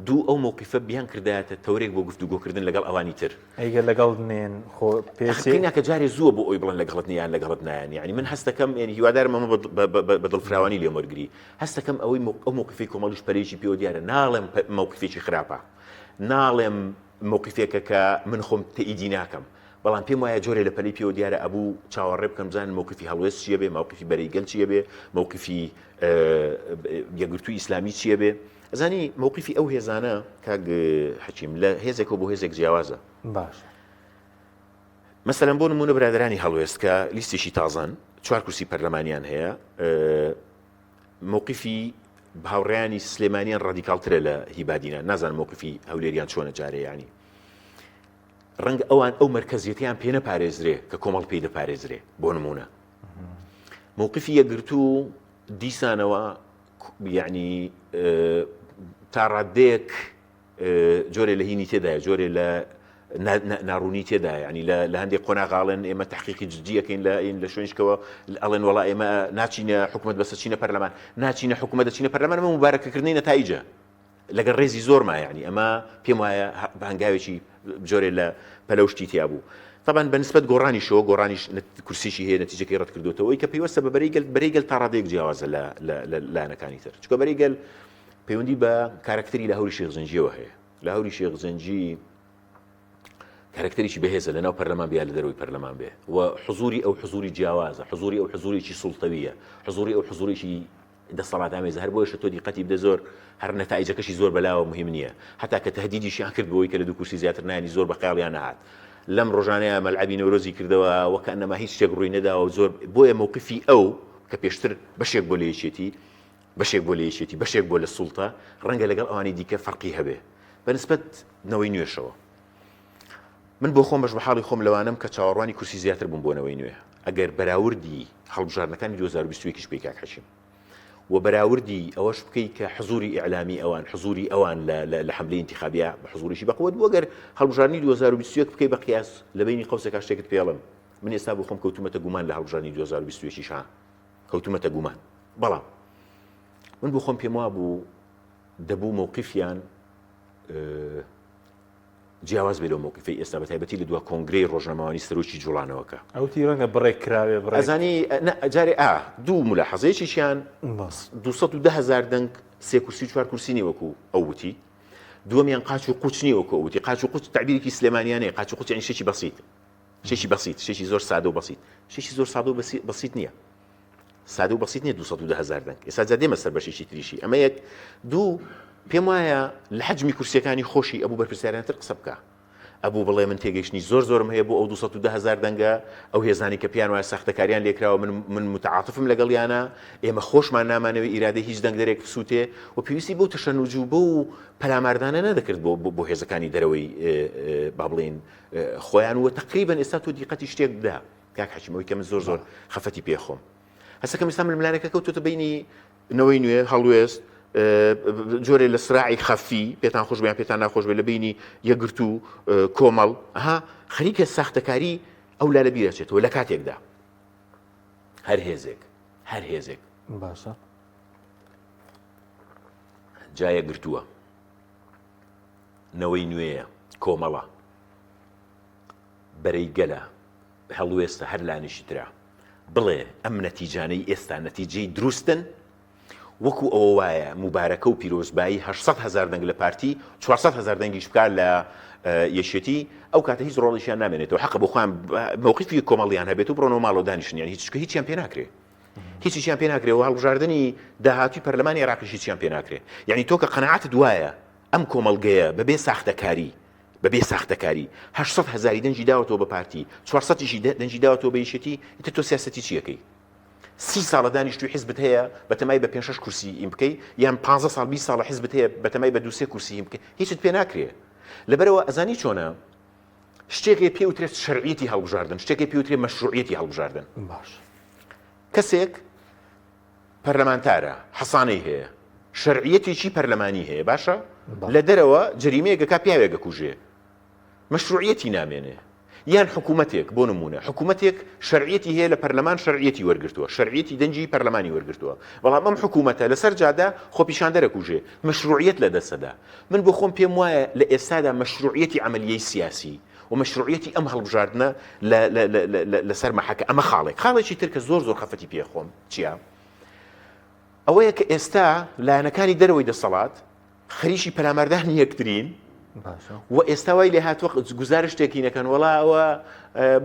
دوو ئەو مەوقیفە بیان کردایەتە تەورێک بۆ گفتوگۆکردن لەگەڵ ئەوانی تر. ئەی گەر لەگەڵ نێن خۆ پێچێ. پێی ناکە جارێ زووە بۆ ئەوی بڵێن لەگەڵت نییە یان لەگەڵت نایەن یانی من هەستەکەم یانی هیوادارم ئەمە بە دڵفراوانی لێم وەرگری هەستەکەم ئەوەی ئەو مەوقیفەی کۆمەڵیش پەلەیەکی پێوە دیارە ناڵێم مەوقیفێکی خراپە ناڵێم مەوقیفێکە کە من خۆم تەئیدی ناکەم بەڵام پێم وایە جۆرێ لە پەلەی پێوە دیارە ئەبوو چاوەڕێ بکەم بزانن مەوقیفی هەڵوێست چییە بێ مەوقیفی بەرەی گەل چییە بێ مەوقیفی یەکگرتووی ئیسلامی چییە بێ ئەزانی مەوقیفی ئەو هێزانە کاک حەکیم لە هێزێکەوە بۆ هێزێک جیاوازە باش مەسەلەن بۆ نمونە برادرانی هەڵوێست کە لیستێکی تازەن چوار کورسی پەرلەمانیان هەیە موقفی هاوڕیانی سلێمانیان ڕادیکاڵترە لە هیبادینە نازان موقفی هەولێریان چۆنە جارێ ینی ڕەنگە ئەوان ئەو مەرکەزیەتیان پێ نەپارێزرێ کە کۆمەڵ پێی دەپارێزرێ بۆ نمونە موقفی یەکگرتوو دیسانەوە یعنی تا ڕادەیەک جۆرێ لە هینی تێدایە جۆرێ لە ناڕوونی تێدا ینی لە هەندێک قۆناغاڵێن ئێمە تحقیقی جدیەکەین لە ئین لە شوێنشکەوە ئەڵێن وڵا ئێمە ناچینە حکوومەت بەسە چینە پەرلەمان ناچینە حکوومەت دەچینە پەرلەمان ئەمە مبارەکەکردنی نەتایجە لەگەڵ ڕێزی زۆرما یانی ئەمە پێم وایە بە هەنگاوێکی جۆرێ لە پەلە و شتی تیا بوو طبعا بە نسبەت گۆڕانیشەوە گۆڕانیش کورسیشی هەیە نەتیجەکەی ڕەت کردوێتەوەی کە پەیوەستە بە بەرەی گەل بەرەی گەل تا ڕادەیەک جیاوازە لە لایەنەکانی تر چونکە بەرەی گەل پەیوەندی بە کارەکتەری لاهوری شێخ جەنگیەوە هەیە لاهوری شێخ جەنگی کارەکتەرێکی بەهێزە لەناو پەرلەمان بێ یا لە دەرەوەی پەرلەمان بێ و حزوری ئەو حزوری جیاوازە حزوری ئەو حزورێکی سوڵتەویە حزوری ئەو حزورێکی دەسەڵاتئامێزە هەر بۆیەشە تۆ دیقەتی بدە زۆر هەر نەتائیجەکەشی زۆر بەلاوە مهم نییە هەتا کە تهدیدیشیان کرد بۆی کە لە دوو کورسی زیاتر نانی زۆر بە خەیاڵیان نەهات لەم ڕۆژانەیە مەلعەبی نەورۆزی کردەوە وەکەئەنەما هیچ شتێک ڕووی نەداوە و زۆر بۆیە مەوقفی ئەو کە پێشتر بەشێک بۆ لە یەکێتی بەشێک بۆ لە یەکێتی بەشێک بۆ لە سوڵتە ڕەنگە لەگەڵ ئەوانی دیکە فەرقی هەبێ بە نسبەت نەوەی نوێشەوە من بۆ خۆم بەش بە حاڵی خۆم لەوانەم کە چاوەڕوانی کورسی زیاتر بووم بۆ نەوەی نوێ ئەگەر بەراوردی هەڵبژاردنەکانی 2021 بکەی کاک حەکیم و بەراوردی ئەوەش بکەی کە حزوری ئیعلامی ئەوان حزوری ئەوان لە حملەی ئینتخابیا بە حزوریشی بەقوت بوو ئەگەر هەڵبژاردنی 2021 بکەی بە قیاس لە بینی قەوسێکا شتێکت پێڵم من ئێستا بۆ خۆم کەوتومەتە گومان لە هەڵبژاردنی 2021 ها کەوتومەتە گومان بەڵام من بۆ خۆم پێم وابوو دەبوو مەوقیفیان جیاواز بێ لەو مەوقیفەی ئێستا بەتایبەتی لە دوا کۆنگرەی ڕۆژنامەوانی سەرۆکی جوڵانەوەکە. ئەوتی ڕەنگە بڕێک کراوێ بڕێک. ئەزانی نا جارێ ئا دوو ملاحەزە یەکێکیان 210 هەزار دەنگ سێ کورسی و چوار کورسی نیە وەکو ئەو وتی دووەمیان قاچ و قوچ نیە وەکو ئەو وتی قاچ و قوچ تەعبیرێکی سلێمانیانەیە قاچ و قوچ یعنی شتێکی بەسیت شتێکی بەسیت شتێکی زۆر سادە و بەسیت شتێکی زۆر سادە و بەسیت نییە سادە و بەسیت نیە 210 هەزار دەنگ ئێستا جا دێمە سەر بەشێکی تریشی ئەمە یەک دوو پێم وایە لە حەجمی کورسیەکانی خۆشی ئەبوو بەرپرسیارانتر قسە بکە ئەبوو بڵێ من تێگەیشتنی زۆر زۆرم هەیە بۆ ئەو 210 هەزار دەنگە ئەو هێزانی کە پێیان وایە ساختەکاریان لێکراوە من من متعاطفم لەگەڵیانە ئێمە خۆشمان نامانەوێ ئیرادەی هیچ دەنگدەرێک بسووتێ و پێویستی بەو تەشەنوج و بەو پەلاماردانە نەدەکرد بۆ بۆ هێزەکانی دەرەوەی با بڵێین خۆیان و تقریبا ئێستا تۆ دیقەتی شتێک بدە کاک حەکیم ئەوەی کە من زۆر زۆر خەفەتی پێ خۆم هەستەکەم ئێستا ململانێکە کەوتۆتە بینی نەوەی نوێ هەڵوێست جۆرێ لە سراعی خەفی پێتان خۆش بیان پێتان ناخۆش بێ لە بینی یەکگرتو کۆمەڵ ها خەریکە ساختەکاری ئەو لا لە بیرەچێتەوە لە کاتێکدا هەر هێزێک هەر هێزێک باشە جا یەکگرتووە نەوەی نوێیە کۆمەڵە بەرەی گەلە هەڵوێستە هەر لانیشی ترا بڵێ ئەم نەتیجانەی ئێستا نەتیجەی دروستن. وەکو ئەوە وایە موبارەکە و پیرۆزبایی 800 هەزار دەنگ لە پارتی 400 هەزار دەنگیش بکات لە یەکێتی ئەو کاتە هیچ ڕۆڵیشیان نامێنێتەوە حەقە بۆ خۆیان مەوقیفی کۆمەڵیان هەبێت و بڕۆنەوە ماڵەوە دانیشن یانی هیچ هیچیان پێ ناکرێ هیچیان پێ ناکرێ و هەڵبژاردنی داهاتوی پەرلەمانی عێراقیش هیچیان پێ ناکرێ یعنی تۆ کە قەناعەتت وایە ئەم کۆمەڵگەیە بەبێ ساختەکاری بەبێ ساختەکاری 800 هەزاری دەنگی داوەتەوە بە پارتی 400 یشی دەنگی داوەتەوە بە یەکێتی ئیتر تۆ سیاسەتی چیەکەی سی ساڵە دانیشتوی حزبت هەیە بەتەمای بە پێ شەش کورسی ئیم بکەی یان پ ساڵ 20 ساڵە حزبت هەیە بەتەمای بە دوسێ کورسی هیم بکەی هیچت پێ ناکرێ لەبەرەوە ئەزانی چۆنە شتێکی پێ وترێت شەرعیەتی هەڵبژاردن شتێکی پێ وترێت مەشروعیەتی هەڵبژاردن باش کەسێک پەرلەمانتارە حەسانەی هەیە شەرعیەتێکی پەرلەمانی هەیە باشە لە دەرەوە جەریمەیەکەکە پیاوێک ئەکوژێ مەشروعیەتی نامێنێ یان حکوومەتێک بۆ نمونە حکوومەتێک شەرعیەتی هەیە لە پەرلەمان شەرعیەتی وەرگتووە شەرعیەتی دەنگی پەرلەمانی وەرگتووە بەڵام ئەم حکوومەتە لەسەر جادە خۆپیشاندەرە کوژێ مەشروعیەت لە دەستەدا من بۆ خۆم پێم وایە لە ئێستادا مەشروعیەتی عەمەلیەی سیاسی و مەشروعیەتی ئەم هەڵبژاردنە لەسەر مەحەکە ئەمە خاڵێک خاڵێکی تر کە زۆر زۆر خەفەتی پێ خۆم چییە؟ ئەوەیە کە ئێستا لایەنەکانی دەرەوەی دەسەڵات خەریکی پەلاماردانی یەکترین و ئێستا وای لێ هاتووە گوزارشتێکی نەکەن وەڵا ئەوە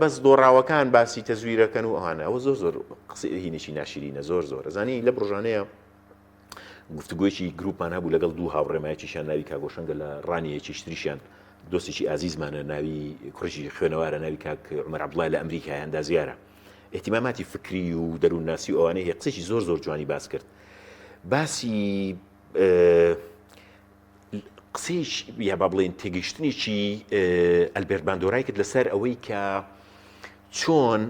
بەس دۆڕاوەکان باسی تەزویرەکەن و ئەوانە ئەوە زۆر زۆر قسەی هینێکی ناشرینە زۆر زۆر ئەزانی لە ڕۆژانەیە گفتوگۆیەکی گروپمان هەبوو لەگەڵ دوو هاوڕێما یەکێکیان ناوی کاک هۆشەنگە لە ڕانیە یەکێکی تریشیان دۆستێکی ئازیزمانە ناوی کوڕێکی خوێنەوارە ناوی کاک عومەر عەبدوڵای لە ئەمریکا ئەندازیارە ئیهتیماماتی فکری و دەروونناسی و ئەوانەی هەیە قسێکی زۆر زۆر جوانی باس کرد باسی قسەیش یا با بڵێن تێگەیشتنێکی ئەلبێرت باندۆرای کرد لەسەر ئەوەی کە چۆن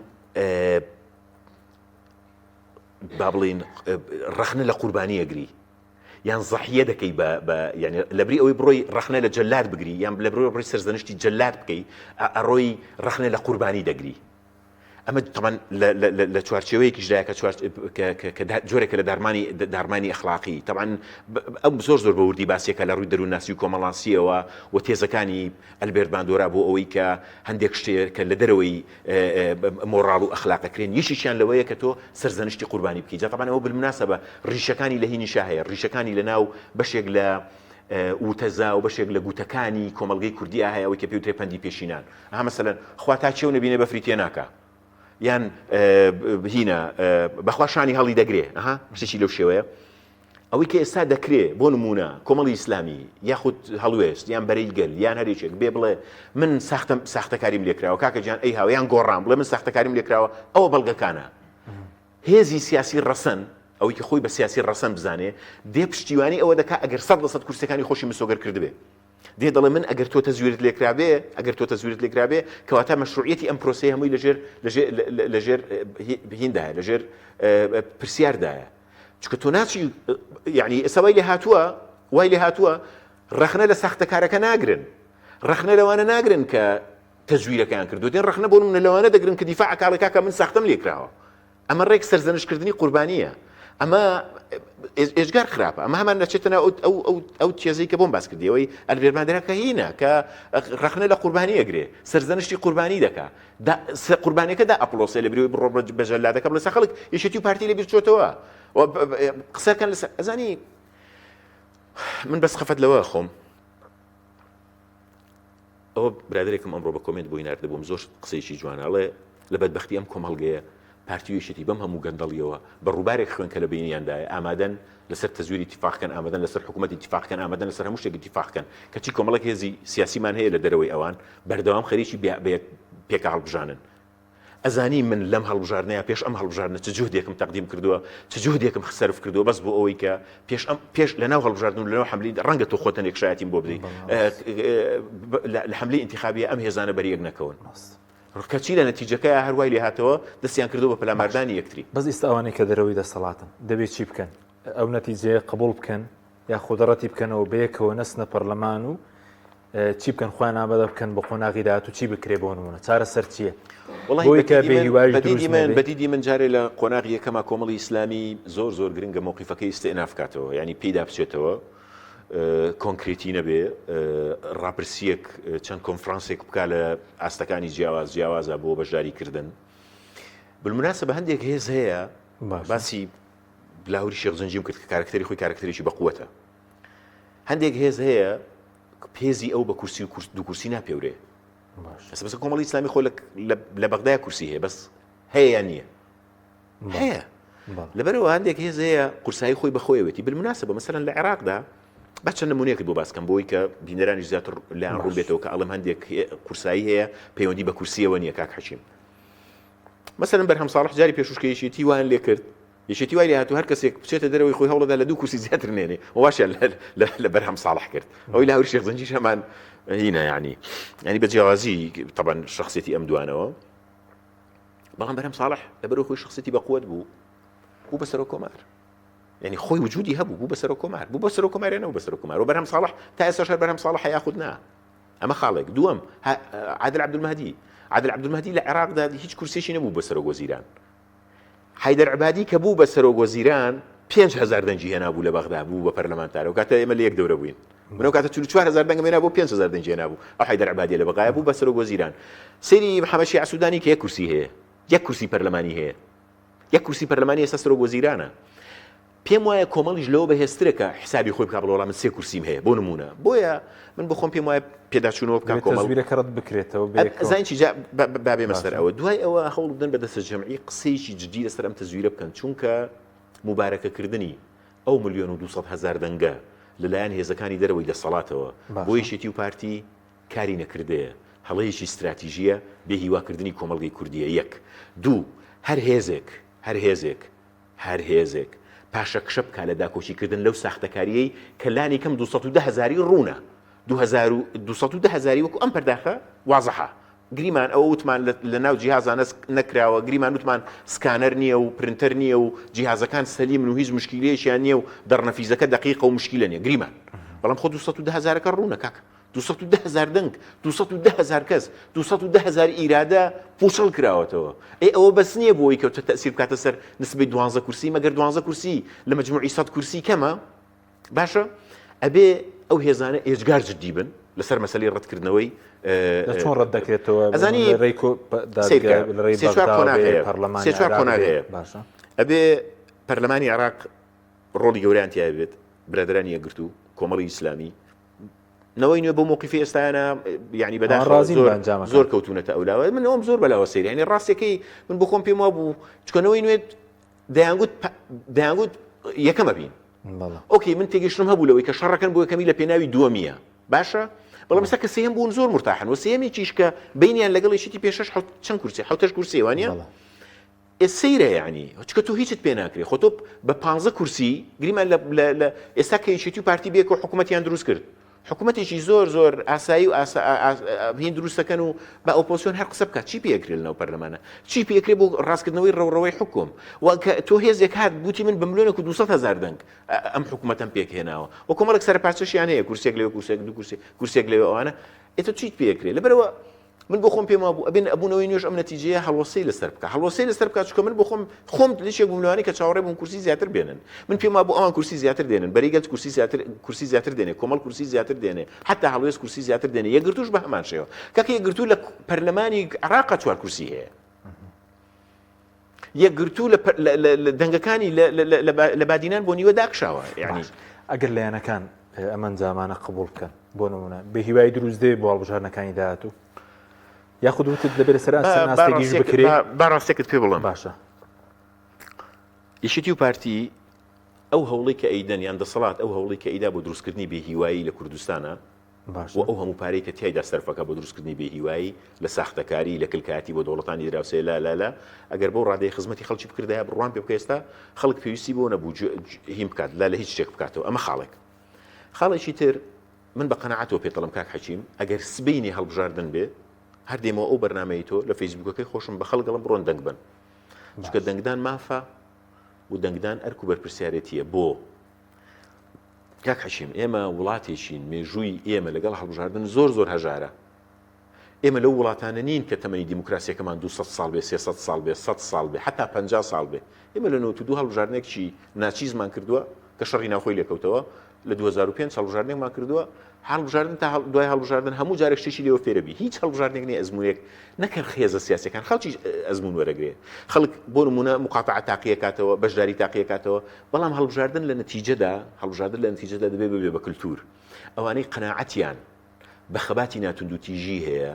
با بڵێین ڕەخنە لە قوربانی ئەگری یان زەحیە دەکەی بە یعنی لەبری ئەوەی بڕۆی ڕەخنە لە جەلاد بگری یان لە بڕۆی بڕی سەرزەنشتی جەلاد بکەی ئەڕۆی ڕەخنە لە قوربانی دەگری ئەمە تەمان لە چوارچێوەیەکیشدایە کە چوار کە جۆرێکە لە دارمانی دارمانی ئەخلاقی تەبعەن ئەم زۆر زۆر بە وردی باسیەکە لە ڕووی دەروونناسی و کۆمەڵاسیەوە و تێزەکانی ئەلبێرت باندۆرا بۆ ئەوەی کە هەندێک شتێ کە لە دەرەوەی مۆڕاڵ و ئەخلاق ئەکرێن یەکێکیان لەوەیە کە تۆ سەرزەنشتی قوربانی بکەی جا تەبعەن ئەوە بالمناسبە ڕیشەکانی لە هینیشا هەیە ڕیشەکانی لە ناو بەشێک لە وتەزا و بەشێک لە گوتەکانی کۆمەڵگەی کوردیا هەیە ئەوەی کە پێوترێ پەندی پێشینان ئەها مەسەلەن خوا تا چێو نەبینێ بەفری تێ ناکا یان هینە بەخوا شانی هەڵی دەگرێ ئەها شتێکی لەو شێوەیە ئەوەی کە ئێستا دەکرێ بۆ نموونە کۆمەڵی ئیسلامی یاخود هەڵوێست یان بەرەی گەل یان هەر یەکێک بێ بڵێ من ساختەم ساختەکاریم لێکراوە کاکە گیان ئەی هاو یان گۆڕان بڵێ من ساختەکاریم لێکراوە ئەوە بەڵگەکانە هێزی سیاسی ڕەسەن ئەوەی کە خۆی بە سیاسی ڕەسەن بزانێ دێ پشتیوانی ئەوە دەکا ئەگەر سەد لە سەد کورسیەکانی خۆشی مسۆگەر کردبێ دێ دەڵێ من ئەگەر تۆ تەزویرت لێکرابێ ئەگەر تۆ تەزویرت لێکرابێ کەواتە مەشروعیەتی ئەم پرۆسەیە هەمووی لەژێر لەژێر لەژێر هیندایە لەژێر پرسیاردایە چونکە تۆ ناچی یعنی ئێستا وای لێ هاتووە وای لێ هاتووە ڕەخنە لە ساختەکارەکە ناگرن ڕەخنە لەوانە ناگرن کە تەزویرەکەیان کردو دێن ڕەخنە بۆ منە لەوانە دەگرن کە دیفاع کاڵێ کاکە من ساختەم لێکراوە ئەمە ڕێک سەرزەنشکردنی قوربانیە ئەمە ئێجگار خراپە ئەمە هەمان دەچێتە ناو ئەو ئەو ئەو تێزەی کە بۆم باس کردیەوەی ئەلبێرمان دەرا کە هینە کە ڕەخنە لە قوربانی ئەگرێ سەرزەنشتی قوربانی دەکا قوربانیەکە دا ئەپڵۆسێ لە بریوی بڕۆ بە جەلادەکە بڵێ سا خەڵک یەکێتی و پارتی لە بیر چۆتەوە قسەکەن لەسەر ئەزانی من بەس خەفەت لەوە خۆم ئەوە برادێکم ئەمڕۆ بە comment بۆی ناردبووم زۆر قسەیەکی جوانە ئەڵێ لە بەدبەختی ئەم کۆمەڵگەیە پارتی و یەکێتی بەم هەموو گەندەڵیەوە بە ڕووبارێک خوێن کە لە بینیاندایە ئامادەن لەسەر تەزویری ئیتیفاق کەن ئامادەن لەسەر حکوومەت ئیتیفاق کەن ئامادەن لەسەر هەموو شتێک ئیتیفاق کەن کەچی کۆمەڵێک هێزی سیاسیمان هەیە لە دەرەوەی ئەوان بەردەوام خەریکی پێکا هەڵبژانن ئەزانی من لەم هەڵبژاردنەیە پێش ئەم هەڵبژاردنە چ جوهدێکم تەقدیم کردووە چ جوهدێکم سەرف کردووە بەس بۆ ئەوەی کە پێش ئەم پێش لە ناو هەڵبژاردن و لە ناو حەملی ڕەنگە تۆ خۆتەنێک شایەتیم بۆ بدەیت لە حەملی ئینتخابیە ئەم هێزانە بەریەک نەکەون. کەچی لە نەتیجەکەیا هەر وای لێهاتەوە دەستیان کردووە بە پەلاماردانی یەکتری. بەس ئیستا ئەوانەی کە دەرەوەی دەسەڵاتن دەبێ چی بکەن؟ ئەو نەتیجەیە قبوڵ بکەن یاخود ڕەتی بکەنەوە بەیەکەوە نەچنە پەرلەمان و چی بکەن خۆیان ئامادە بکەن بۆ قۆناغی داهاتوو چی بکرێ بۆ نمونە چارەسەر چییە؟ بۆی کە بێ هیوایش دروست نەبێ؟ بەدیدی من جارێ لە قۆناغی یەکەما کۆمەڵی ئیسلامی زۆر زۆر گرنگە مەوقیفەکەی ئیستئناف بکاتەوە یانی پێیدا بچێتەوە کۆنکرێتی نەبێ ڕاپرسیەک چەند کۆنفرانسێک بکا لە ئاستەکانی جیاواز جیاوازە بۆ بەشداری کردن بالمناسبە هەندێک هێز هەیە باسی. لاهوری شێخ جەنگیم کرد کە کارکتەری خۆی کارکتەرێکی بەقوەتە. هەندێک هێز هەیە پێزی ئەو بە کورسی و دوو کورسی ناپێورێ. بەس بەس کۆمەڵی ئیسلامی خۆ لە بەغدای کورسی هەیە بەس هەیە یان نییە هەیە لەبەرەوە هەندێک هێز هەیە قورسایی خۆی بەخۆیەوەتی بالمناسبە مەسەلەن لە عێراقدا بە چەند نمونەیەکت بۆ باسکەم بۆی کە بینەرانی زیاتر لایان ڕوون بێتەوە کە ئەڵم هەندێک قورسایی هەیە پەیوەندی بە کورسیەوە نییە کاک حەکیم مەسەلەن بەرهەم ساڵح جاری پێشوشکە یەکێتی وایان لێ کرد یەکێتی وای لێهاتوو هەر کەسێک بچێتە دەرەوەی خۆی هەوڵەدا لە دوو کورسی زیاتر نێنێ واشیان لە بەرهەم ساڵح کرد ئەوەی لاهور شێخ جەنگیش هەمان هینە یعنی ینی بە جیاوازی تەبەن شخصێتی ئەم دوانەوە بەڵام بەرهەم ساڵح لەبەرو خۆی شخصێتی بەقوت بوو بوو بە سەرۆک کۆمار یعنی خۆی وجودی هەبوو بوو بە سەرۆک کۆمار بوو بە سەرۆک کۆماریانە و بە سەرۆک کۆمار و بەرهەم ساڵح تا ئێستاش هەر بەرهەم ساڵح یاخود نا ئەمە خاڵێک دووەم عادل عەبدولمەهدی عادل عەبدولمەهدی لە عێراقدا هیچ کورسێکی نەبوو بە سەرۆک وەزیران حەیدەر عەبادی کە بوو بە سەرۆک وەزیران 5000 دەنگی هێنابوو لە بەغدا بوو بە پەرلەمانتار و کاتە ئێمە لە یەک دەورە بووین منەو کاتە 44000 دەنگم هێنا بۆ 5000 دەنگی هێنابوو ئەو حەیدەر عەبادی لە بەغایە بوو بە سەرۆک وەزیران سەیری محەممەد شیعە سوودانی کە یەک کورسی هەیە یەک کورسی پەرلەمانی هەیە یەک کورسی پەرلەمانی ئێستا سەرۆک وەزیرانە پێم وایە کۆمەڵیش لەوە بەهێزترە کە حسابی خۆی بکا بڵێ وەڵا من سێ کورسیم هەیە بۆ نموونە بۆیە من بۆ خۆم پێم وایە پێداچوونەوە بکا کۆمەڵ تەزویرەکە ڕەت بکرێتەوە بەیەکەوە. زین چی جا با بێمە سەر ئەوە دوای ئەوە هەوڵ بدەن بە دەستە جەمعی قسەیەکی جدی لەسەر ئەم تەزویرە بکەن چونکە موبارەکەکردنی ئەو ملیۆن و 200 هەزار دەنگە لەلایەن هێزەکانی دەرەوەی دەسەڵاتەوە بۆ یەکێتی و پارتی کاری نەکردەیە هەڵەیەکی ستراتیژیە بێ هیواکردنی کۆمەڵگەی کوردیە یەک دوو هەر هێزێک هەر هێزێک هەر هێزێک پاشەکشە بکا لە داکۆکی کردن لەو ساختەکارییەی کە لانی کەم 210 هەزاری ڕوونە، 210 هەزاری وەکو ئەم پەرداخە وازحە. گریمان ئەوە وتمان لە ناو جیهازا نەکراوە، گریمان وتمان سکانەر نییە و پرنتەر نییە و جیهازەکان سەلیمن و هیچ مشکیلەیەکیان نییە و دەڕنەفیزەکە دەقیقە و مشکیلە نییە، گریمان. بەڵام خۆ 210 هەزارەکە ڕوونە کاکە. 210 هەزار دەنگ، 210 هەزار کەس، 210 هەزار ئیرادە پوچەڵ کراوەتەوە. ئەی ئەوە بەس نییە بۆ ئەوەی کە تەئسیر بکاتە سەر نسبەی دوانزە کورسی؟ مەگەر دوانزە کورسی لە مەجموعی سەد کورسی کەمە؟ باشە ئەبێ ئەو هێزانە ئێجگار جدی بن لەسەر مەسەلەی ڕەتکردنەوەی چۆن ڕەت دەکرێتەوە؟ ئەزانی سێ چوار قۆناغ هەیە. باشە ئەبێ پەرلەمانی عێراق ڕۆڵی گەورەیان تیا بێت، برادەرانی یەکگرتوو، کۆمەڵی ئیسلامی، نەوەی نوێ بۆ مۆقیفی ئێستایانە یعنی بەداخەوە ڕازین زۆر بە ئەنجامەکان. زۆر کەوتونەتە ئەولاوە من ئەوم زۆر بەلاوە سەیرە یعنی ڕاستیەکەی من بۆ خۆم پێم وابوو چونکە نەوەی نوێ دەیانگوت دەیانگوت یەکەمە بین بەڵێ. ئۆکەی من تێگەیشتنم هەبوو لەوەی کە شەڕەکەن بۆ یەکەمی لە پێناوی دووەمیە باشە بەڵام ئێستا کە سێیەم بوون زۆر مرتاحن و سێیەمێکیش کە بینیان لەگەڵ یەکێتی پێشەش حەوت چەند کورسی حەوتەش کورسی وانە بەڵێ. ئێ سەیرە یەعنی چکە تۆ هیچت پێ ناکرێ خۆ تۆ بە پانزە کورسی گریمان لە لە لە ئێستا کە یەکێتی و پارتی بێکەوە حکوومەتیان دروست کرد حکوومەتێکی زۆر زۆر ئاسایی و ئاسا هین دروست دەکەن و بە ئۆپۆزسیۆن هەر قسە بکات چی پێکرێ لەناو پەرلەمانە چی پێکرێ بۆ ڕاستکردنەوەی ڕەوڕەوەی حکوم و کە تۆ هێزێک هات گوتی من بە ملیۆنێک و 200 هەزار دەنگ ئەم حکوومەتەم پێکهێناوە و کۆمەڵێک سەرپارچەشیان هەیە کورسێک لەوێ کورسێک دوو کورسی کورسێک لەوێ ئەوانە ئێ تۆ چیت پێکرێ لەبەرەوە من بۆ خۆم پێم وابوو ئەبێ ئەبوو نەوەی نوێش ئەم نەتیجەیە هەڵوەستەی لەسەر بکا هەڵوەستەی لەسەر بکا چونکە من بۆ خۆم خۆم یەکێک بووم لەوانەی کە چاوەڕێ بووم کورسی زیاتر بێنن من پێم وابوو ئەوان کورسی زیاتر دێنن بەرەی گەل کورسی زیاتر کورسی زیاتر دێنێ کۆمەڵ کورسی زیاتر دێنێ حتا هەڵوێست کورسی زیاتر دێنێ یەکگرتووش بە هەمان شێوە کاکە یەکگرتوو لە پەرلەمانی عێراقا چوار کورسی هەیە یەکگرتوو لە دەنگەکانی لە بادینان بۆ نیوە داکشاوە یعنی ئەگەر لایەنەکان ئەم ئەنجامانە قبوڵ بکەن بۆ نمونە بێ هیوای دروست دێ بۆ هەڵبژاردنەکانی داهاتوو یاخود وتت دەبێت لەسەر ئاست ناستێکیش بکرێ با ڕاستێکت پێ بڵێم باشە یەکێتی و پارتی ئەو هەوڵی کە ئەیدەن یان دەسەڵات ئەو هەوڵی کە ئەیدا بۆ دروستکردنی بێهیوایی لە کوردستانە باشە. و ئەو هەموو پارەی کە تیایدا سەرفەکا بۆ دروستکردنی بێهیوایی لە ساختەکاری لە کلکایەتی بۆ دەوڵەتانی دراوسێ لا لا لا ئەگەر بەو ڕادەیە خزمەتی خەڵکی بکردایە بڕوام پێ بکە ئێستا خەڵک پێویستی بۆ نەبوو هین بکات لا لە هیچ شتێک بکاتەوە ئەمە خاڵێک خاڵێکی تر من بە قەناعەتەوە پێت دەڵێم کاک حەکیم ئەگەر سبەینێ هەڵبژاردن بێ هەر دێمەوە ئەو بەرنامەی تۆ لە فەیسبووکەکەی خۆشم بە خەڵک دەڵێم بڕۆن دەنگ بەن چونکە دەنگدان مافە و دەنگدان ئەرک و بەرپرسیارێتیە بۆ کاک حەکیم ئێمە وڵاتێکین مێژووی ئێمە لەگەڵ هەڵبژاردن زۆر زۆر هەژارە. ئێمە لەو وڵاتانە نین کە تەمەنی دیموکراسیەکەمان 200 ساڵ بێ 300 ساڵ بێ 100 ساڵ بێ حتا 50 ساڵ بێ. ئێمە لە 92 هەڵبژاردنێکچی ناچیزمان کردووە کە شەڕی ناوخۆی لێکەوتەوە. لە 2005 هەڵبژاردنێکمان کردووە، هەڵبژاردن تا دوای هەڵبژاردن هەموو جارێک شتێکی لێوە فێرەبی. هیچ هەڵبژاردنێک نییە ئەزموونێک نەک هەر هێزە سیاسیەکان، خەڵکیش ئەزموون وەرەگرێ. خەڵک بۆ نموونە موقاتەعە تاقیەکاتەوە، بەشداری تاقیەکاتەوە، بەڵام هەڵبژاردن لە نەتیجەدا، هەڵبژاردن لە نەتیجەدا دەبێ ببێ بە کلتوور. ئەوانەی قەناعەتیان بە خەباتی ناتوندوتیژی هەیە،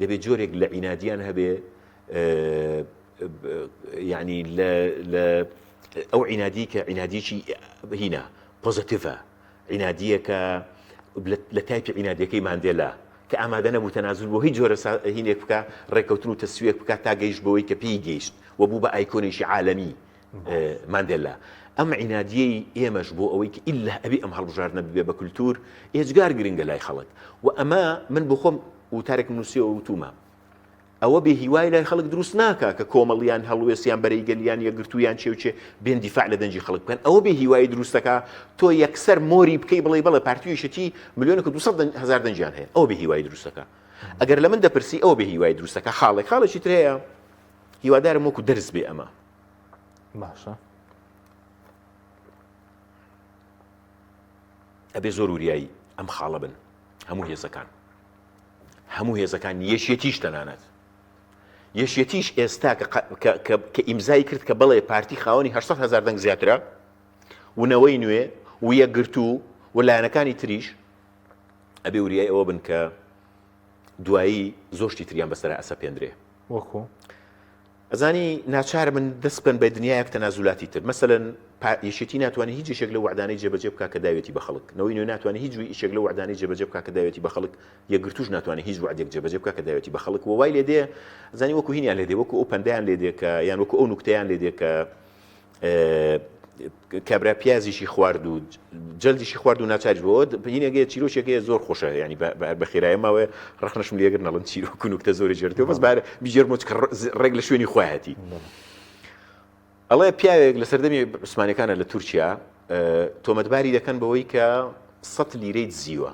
دەبێ جۆرێک لە عینادیان هەبێ، یعنی لە لە ئەو عینادی کە عینادیکی هینە پۆزەتیڤە، عینادییەکە لە تایپی عینادیەکەی ماندێلا کە ئامادە نەبوو تەنازول بۆ هیچ جۆرە هینێک بکا، ڕێککەوتن و تەسویەک بکا تا گەیشت بەوەی کە پێی گەیشت و بوو بە ئایکۆنێکی عالەمی ماندێلا. ئەم عینادیەی ئێمەش بۆ ئەوەی کە ئیلا ئەبێ ئەم هەڵبژاردنە ببێ بە کولتوور ئێجگار گرنگە لای خەڵک و ئەمە من بۆ خۆم وتارێکم نووسیەوە وتومە ئەوە بێ هیوای لای خەڵک دروست ناکا کە کۆمەڵ یان هەڵوێست یان بەرەی گەل یان یەکگرتوو یان چێ و چێ بێن دیفاع لە دەنگی خەڵک بکەن، ئەوە بێ هیوایی دروست دەکا تۆ یەکسەر مۆری بکەی بڵێی بەڵێ پارتی و یەکێتی ملیۆنێک و 200 هەزار دەنگیان هەیە، ئەوە بێ هیوایی دروست دەکا. ئەگەر لە من دەپرسی ئەوە بێ هیوایی دروست دەکا. خاڵێک، خاڵێکی تر هەیە هیوادارم وەکو دەرس بێ ئەمە. باشە. ئەبێ زۆر وریایی ئەم خاڵە بن هەموو هێزەکان. هەموو هێزەکان یەکێتیش تەنانەت یەکێتیش ئێستا کە ئیمزای کرد کە بەڵێ پارتی خاوەنی 800 هزار دەنگ زیاترە و نەوەی نوێ و یەکگرتوو و لایەنەکانی تریش ئەبێ وریای ئەوە بن کە دوایی زۆر شتی تریان بەسەرا ئەسەپێندرێ وەکو ئەزانی ناچار بن دەست بکەن بە دنیایەک تەنازولاتی تر مەسەلەن یەکێتی ناتوانێت هیچ یەکێک لەو وەعدانەی جێبەجێ بکات کە داوێتی بە خەڵک نەوەی نوێ ناتوانێت هیچ یەکێک لەو وەعدانەی جێبەجێ بکات کە داوێتی بە خەڵک یەکگرتووش ناتوانێت هیچ وەعدێک جێبەجێ بکات کە داوێتی بە خەڵک و وای لێ دێ ئەزانی وەکو هینیان لێ دێ وەکو ئەو پەندیان لێ دێ کە یان وەکو ئەو نوکتەیان لێ دێ کە کابرا پیازیشی خوارد و جەلدیشی خوارد و ناچاریش بۆ هینێگەیە چیرۆکێکەیە زۆر خۆشە ینی بە خێرایە ماوەیە ڕخنەشم لێگر نەڵن چیرۆک و نوکتە زۆری جێرتەوە بەس بارە بیجێرمۆ چکە ڕێک لە شوێنی خۆیەتی ئەڵێ پیاوێک لە سەردەمی عوسمانەکانە لە تورکیا تۆمەتباری دەکەن بەوەی کە سە لیرەی دزیوە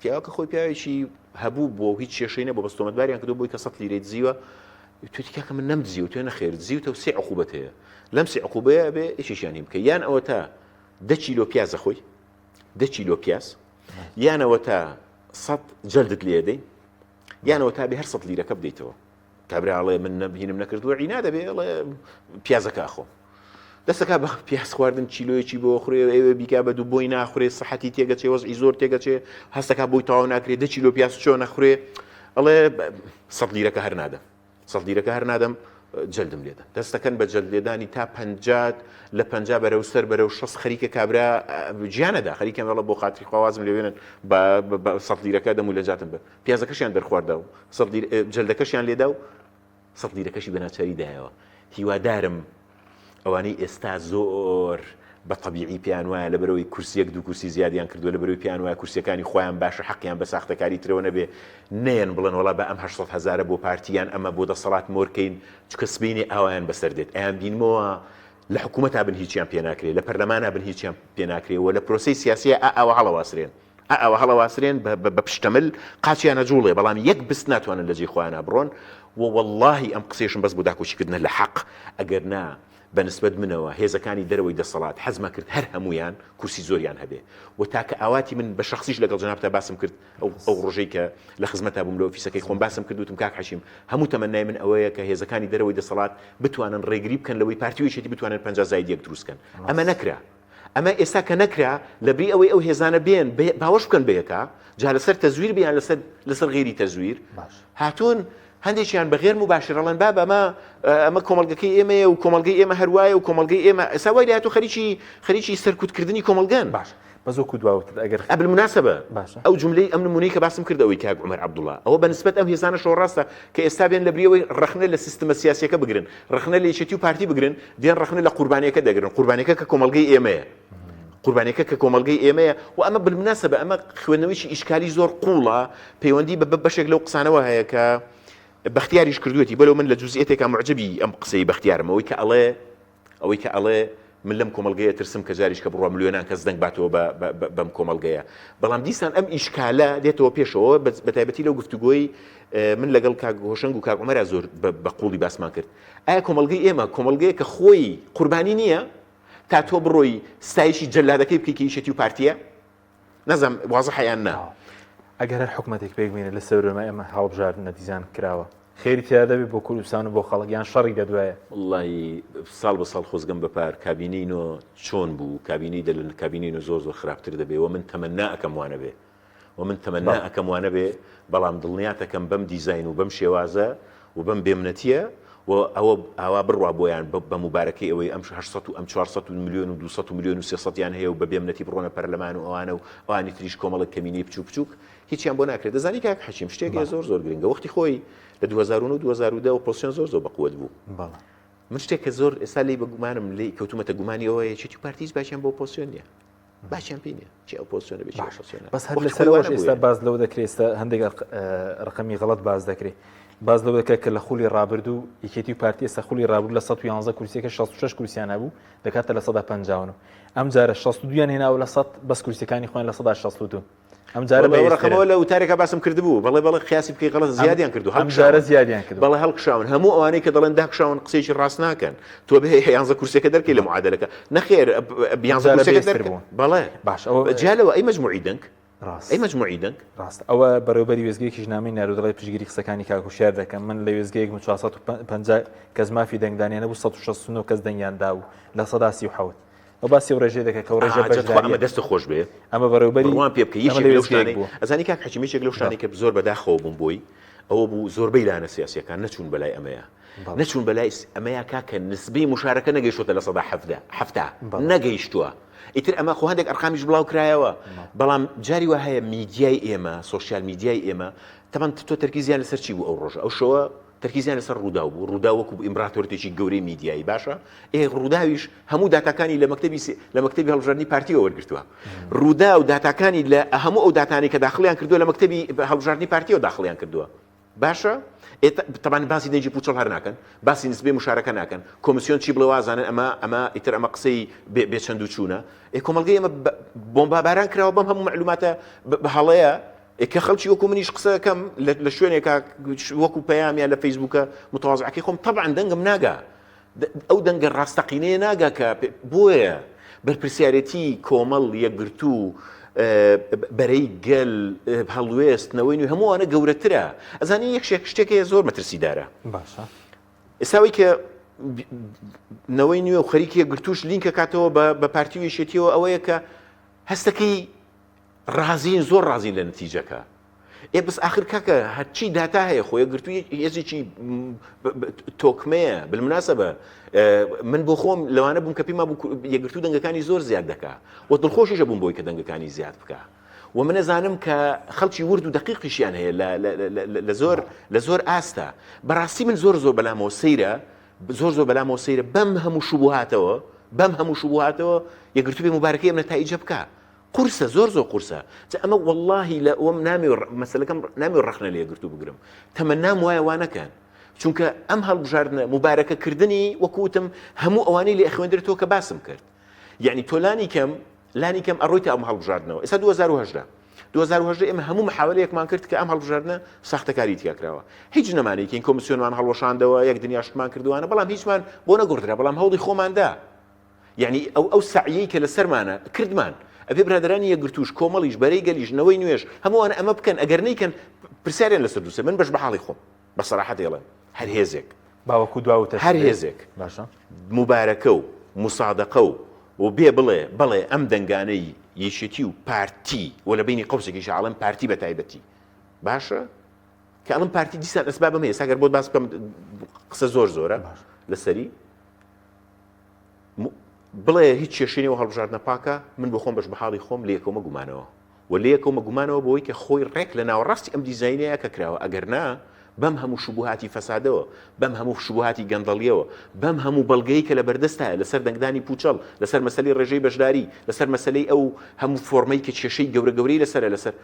پیاوەکە خۆی پیاوێکی هەبوو بۆ هیچ کێشەی نەبوو بەس تۆمەتباریان کردو بۆی کە سەد لیرەی دزیوە توتی کاکە من نەمدزیوە توێ نەخێر دزیوتە و سێ عقوبەت هەیە لەم سێ عقوبەیە بێ یەکێکیان هی بکە یان ئەوە تا دە کیلۆ پیاز خۆی دە کیلۆ پیاز یانەوە تا سەد جەلدت لێدەین یانەوە تا بێ هەر سەد لیرەکە بدەیتەوە کابرا ئەڵێ من نەبینم نەکردووە عینا دەبێ ئەڵێ پیازەکە ئەخۆم دەستەکە بە پیاز خواردن چیلۆیەکی بۆ خوێ ئەوێ بیکا بە دوو بۆی ناخورێ سەحەتی تێگەچێ وەزعی زۆر تێگەچێ هەستەکە بۆی تەواو ناکرێ دە کیلۆ پیاز چۆن نەخورێ ئەڵێ سەد لیرەکە هەر نادەم سەد لیرەکە هەر نادەم جلدم لێدەن دەستەکەن بە جلد لێدانی تا پەنجات لە پ بەرەو سەر بەرەو شەست خەریکە کابرا گیانەدا خەریکە وێڵە بۆ خاتری خوازم لێوێنن بە سەد لیرەکە دەم و لەجاتم بە پیازەکەشیان دەرخواردا و جەلدەکەشیان لێدا و سەد لیرەکەشی بە ناچاری دایەوە. هیوادارم ئەوانەی ئێستا زۆر بە تەبیعی پێیان وایە لەبەرەوەی کورسیەک دوو کورسی زیادیان کردووە لەبەرەوەی پێیان وایە کورسیەکانی خۆیان باشە حەقیان بە ساختەکاری ترەوە نەبێ نەیەن بڵێن وەڵا بە ئەم 800 هەزارە بۆ پارتی یان ئەمە بۆ دەسەڵات مۆرکەین چونکە سبەینێ ئاوایان بەسەر دێت ئەیان بینمەوە لە حکوومەتا بن هیچیان پێ ناکرێ لە پەرلەمانا بن هیچیان پێ ناکرێ و لە پرۆسەی سیاسیە ئا ئاوا هەڵەواسرێن ئا ئاوا هەڵەواسرێن بە پشتەمل قاچیان ئەجوڵێ بەڵام یەک بست ناتوانن لە جێی خۆیانا بڕۆن و وەڵڵاهی ئەم قسەیشم بەس بۆ داکۆکیکردنە لە حەق ئەگەر نا بە نسبەت منەوە هێزەکانی دەرەوەی دەسەڵات حەزمە کرد هەر هەموویان کورسی زۆریان هەبێ و تاکە ئاواتی من بە شەخسیش لەگەڵ جەنابتا باسم کرد ئەو ئەو ڕۆژەی کە لە خزمەتا بووم لە ئۆفیسەکەی خۆم باسم کرد وتم کاک حەکیم هەموو تەمەنای من ئەوەیە کە هێزەکانی دەرەوەی دەسەڵات بتوانن ڕێگری بکەن لەوەی پارتی و یەکێتی بتوانن 50 زاید یەک دروست کەن ئەمە نەکرا ئەمە ئێستا کە نەکرا لەبری ئەوەی ئەو هێزانە بێن باوەش بکەن بەیەکا جا لەسەر تەزویر بیان لەسەر لەسەر غیری تەزویر هاتوون هەندێکیان بە غێر مباشر ئەڵێن بابە ئەمە ئەمە کۆمەڵگەکەی ئێمەیە و کۆمەڵگەی ئێمە هەروایە و کۆمەڵگەی ئێمە ئێستا وای لێهاتوو خەریکی خەریکی سەرکوتکردنی کۆمەڵگەن. باش بەس وەکو دواوتت ئەگەر بالمناسبە باشە ئەو جملەی ئەم نمونەی کە باسم کرد ئەوەی کاک عومەر عەبدوڵا ئەوە بە نسبەت ئەم هێزانەشەوە ڕاستە کە ئێستا بێن لە بریەوەی ڕەخنە لە سیستمە سیاسیەکە بگرن ڕەخنە لە یەکێتی و پارتی بگرن دێن ڕەخنە لە قوربانیەکە دەگرن قوربانیەکە کە کۆمەڵگەی ئێمەیە قوربانیەکە کە کۆمەڵگەی ئێمەیە و ئەمە بالمناسبە ئەمە خوێندنەوەیکی ئیشکالی زۆر قوڵە پەیوەندی بە بەشێک لەو قسانەوە هەیە کە بەختیاریش کردوێتی بەلو من لە جزئیەتێکا معجبی ئەم قسەی بەختیارم ئەوەی کە ئەڵێ ئەوەی کە ئەڵێ من لەم کۆمەڵگەیە ترسم کە جاریش کە بڕوا ملیۆنان کەس دەنگ باتەوە بەم کۆمەڵگەیە بەڵام دیسان ئەم ئیشکالە دێتەوە پێشەوە بە تایبەتی لەو گفتوگۆی من لەگەڵ کاک هۆشەنگ و کاک عومەرا زۆر بە قوڵی باسمان کرد ئایا کۆمەڵگەی ئێمە کۆمەڵگەیە کە خۆی قوربانی نییە تا تۆ بڕۆی ستایشی جەلادەکەی بکەی کە یەکێتی و پارتیە؟ نازانم وازحە یان نا. ئەگەر هەر حکومەتێک پێک بێنێ لە سەرۆمای ئەمە هەڵبژاردنە دیزان کراوە خێری تیا دەبێت بۆ کوردستان و بۆ خەڵک یان شەڕی لەدوایە؟ وەڵڵاهی ساڵ بە ساڵ خۆزگەم بە پار کابینەی نۆ چۆن بوو کابینەی دە لە کابینەی نۆ زۆر زۆر خراپتر دەبێ وە من تەمەنا ئەکەم وانەبێ وە من تەمەنا ئەکەم وانەبێ بەڵام دڵنیاتەکەم بەم دیزاین و بەم شێوازە و بەم بێمنەتیە و ئەوە ئاوا بڕوا بۆیان بە موبارەکەی ئەوەی ئەم 800 و ئەم 400 و ملیۆن و 200 ملیۆن و 300 یان هەیە و بە بێمنەتی بڕۆنە پەرلەمان و ئەوانە و ئەوانی تریش کۆمەڵێک کەمینەی بچوک بچوک هیچیان بۆ ناکرێت دەزانی کاک حەکیم شتێک هەیە زۆر زۆر گرنگە وەختی خۆی لە 2009 2010 ئۆپۆزسیۆن زۆر زۆر بەقوەت بوو من شتێک کە زۆر ئێستا لێی بەگومانم لێی کەوتومەتە گومانی ئەوە یەکێتی و پارتی هیچ باکیان بۆ ئۆپۆزسیۆن نییە باکیان پێی نییە چی ئۆپۆزسیۆنە بێ چی ئۆپۆزسیۆنە بەس هەر لەسەرەوەش ئێستا باس لەوە دەکرێت ئێستا هەندێک ڕقەمی غەڵەت باس دەکرێت باس لەوە دەکرێت کە لە خولی ڕابردوو یەکێتی و پارتی ئێستا خولی ڕابردوو لە 111 کورسیەکە 66 کورسیان هەبوو دەکاتە لە 159 ئەم جارە 62یان هێناوە لە 100 بەس کورسیەکانی خۆیان لە 162 ئەم جارە بەڵێ ئەو ڕەقەمەوە لە وتارێکا باسم کردبوو بەڵێ بەڵێ قیاسی بکەی غەڵەت زیادیان کردو ئەم جارە زیادیان کردو بەڵێ هەڵکشاون هەموو ئەوانەی کە دەڵێن داکشاون قسەیەکی ڕاست ناکەن تۆ بێ یانزە کورسیەکە دەرکەی لە معادلەکە نەخێر یانزە کورسیەکە دەرکەن بەڵێ باش ئەوە جیا لەوە ئەی مەجموعی دەنگ ڕاست ئەی مەجموعی دەنگ ڕاست ئەوە بەڕێوبەری وێزگەیەکیش نامەی نارو دەڵێ پشتگیری قسەکانی کاک هوشیار دەکەم من لە وێزگەیەکم 450 کەس مافی دەنگدانیان نەبوو 169 کەس دەنگیان داو لە 37 ئەو باسی ئەو ڕێژەیە دەکات کە ئەو ڕێژە ئا جا تخوا بەشدارییە ئەمە دەستت خۆش بێ ئەمە بەڕێوبەری بڕوام پێ بکە ئەمە یەکێک لە لەو وێستگەیەک شتانەی بووە. ئەزانی کاک حەکیم یەکێک لەو بەڵێ. شتانەی کە زۆر بەداخەوە بووم بۆی ئەوە بوو زۆربەی لایەنە سیاسییەکان نەچوون بەلای ئەمەیا بەڵێ. نەچوون بەلای س- ئەمەیا کاکە نسبەی مشارەکە نەگەیشتۆتە 17% 70 بەڵێ. نەگەیشتووە ئیتر ئەمە خۆ هەندێک ئەرقامیش بڵاو کرایەوە بەڵێ. بەڵام جاری وا هەیە میدیای ئێمە سۆشیال میدیای ئێمە تەبەن تۆ تەرکیزیان لەسەر چی بوو ئەو ڕۆژە ئەو شەوە تەرکیزیان لەسەر ڕووداو بوو، ڕووداو وەکو ئیمبراتۆرتێکی گەورەی میدیایی باشە، ئێ ڕووداویش هەموو داتاکانی لە مەکتەبی لە مەکتەبی هەڵبژاردنی پارتیەوە وەرگرتووە. ڕووداو داتاکانی لە هەموو ئەو داتانەی کە داخڵیان کردووە لە مەکتەبی هەڵبژاردنی پارتیەوە داخڵیان کردووە. باشە؟ ئێ تەبعەن باسی دەنگی پوچەڵ هەر ناکەن، باسی نسبەی مشارەکە ناکەن، کۆمیسیۆن چی بڵێ وازانن ئەمە ئەمە ئیتر ئەمە قسەی بێ بێ چەند و چوونە. ئێ کۆمەڵگەی ئێمە بۆمباباران کراوە بەم هەموو مەعلوماتە هەڵەیە. ئێ کە خەڵکی وەکو منیش قسە ئەکەم لە شوێنێکا وەکو پەیام یا لە فەیسبووکە متوازعەکەی خۆم تەبعەن دەنگم ناگا ئەو دەنگە ڕاستەقینەیە ناگا کە بۆیە بەرپرسیارێتی کۆمەڵ یەکگرتوو بەرەی گەل هەڵوێست نەوەی نوێ هەمووانە گەورەترە ئەزانی یەک شێک شتێک هەیە زۆر مەترسیدارە باشە ئێستاوی کە نەوەی نوێ و خەریکی یەکگرتووش لینکە کاتەوە بە پارتی و یەکێتیەوە ئەوەیە کە هەستەکەی ڕازین زۆر ڕازین لە نتیجەکە ئێ بەس ئاخر کاکە هەرچی داتا هەیە خۆ یەکگرتوو هێزێکی تۆکمەیە بالمناسبە من بۆ خۆم لەوانە بووم کە پێما بوو یەکگرتوو دەنگەکانی زۆر زیاد دەکا و دڵخۆشیشە بووم بۆی کە دەنگەکانی زیاد بکە و من ئەزانم کە خەڵکی ورد و دەقیقیشیان هەیە لە زۆر لە زۆر ئاستە بەڕاستی من زۆر زۆر بەلامەوە سەیرە زۆر زۆر بەلامەوە سەیرە بەم هەموو شوبهاتەوە بەم هەموو شوبهاتەوە یەکگرتوو بێ موبارەکەی ئەم نەتائیجە بکا قورسە زۆر زۆر قورسە جا ئەمە وەڵاهی لە ئەوم نامێ مەسەلەکەم نامێ ڕەخنە لە یەکگرتوو بگرم تەمەنام وایە وا نەکەن چونکە ئەم هەڵبژاردنە موبارەکە کردنی وەکو وتم هەموو ئەوانەی لێ ئەخوێندرێتەوە کە باسم کرد یعنی تۆ لانی کەم لانی کەم ئەڕۆیتە ئەم هەڵبژاردنەوە ئێستا 2018 2018 ئێمە هەموو محاولەیەکمان کرد کە ئەم هەڵبژاردنە ساختەکاری تیا کراوە هیچ نەمانێکین کۆمیسیۆنمان هەڵوەشاندەوە یەک دنیاشتمان کردوانە بەڵام هیچمان بۆ نەگۆڕدرا بەڵام هەوڵی خۆماندا یەعنی ئەو ئەو سەعیەی کە لەسەرمانە کردمان ئەبێ برادەرانی یەکگرتووش کۆمەڵیش بەرەی گەلیش نەوەی نوێش هەمووان ئەمە بکەن ئەگەر نەیکەن پرسیاریان لەسەر دووسێ من بەش بە حاڵی خۆم بە سەراحەت ئەڵێم هەر هێزێک باوەکو دوا وتەش هەر هێزێک باشە موبارەکە و موسادەقە و و بێ بڵێ بەڵێ ئەم دەنگانەی یەکێتی و پارتی و لە بینی قوسێکیش ئەڵێم پارتی بە تایبەتی باشە کە ئەڵم پارتی دیسان ئەسبابم هەیە ساگەر بۆت باس بکەم قسە زۆر زۆرە لەسەری بڵێ هیچ کێشەی نیە و هەڵبژاردنە پاکە، من بۆ خۆم بەش بەحاڵی خۆم لێکەومە گومانەوە و لێکەومە گومانەوە بەوەی کە خۆی ڕێک لە ناوەڕاستی ئەم دیزاینەیە کە کراوە ئەگەر نا بەم هەموو شوبوهاتی فەسادەوە بەم هەموو شوبوهاتی گەندەڵیەوە بەم هەموو بەڵگەی کە لە بەردەستایە لەسەر دەنگدانی پوچەڵ لەسەر مەسەلەی ڕێژەی بەشداری لەسەر مەسەلەی ئەو هەموو فۆرمەی کە کێشەی گەورە گەورەی لەسەرە لەسەر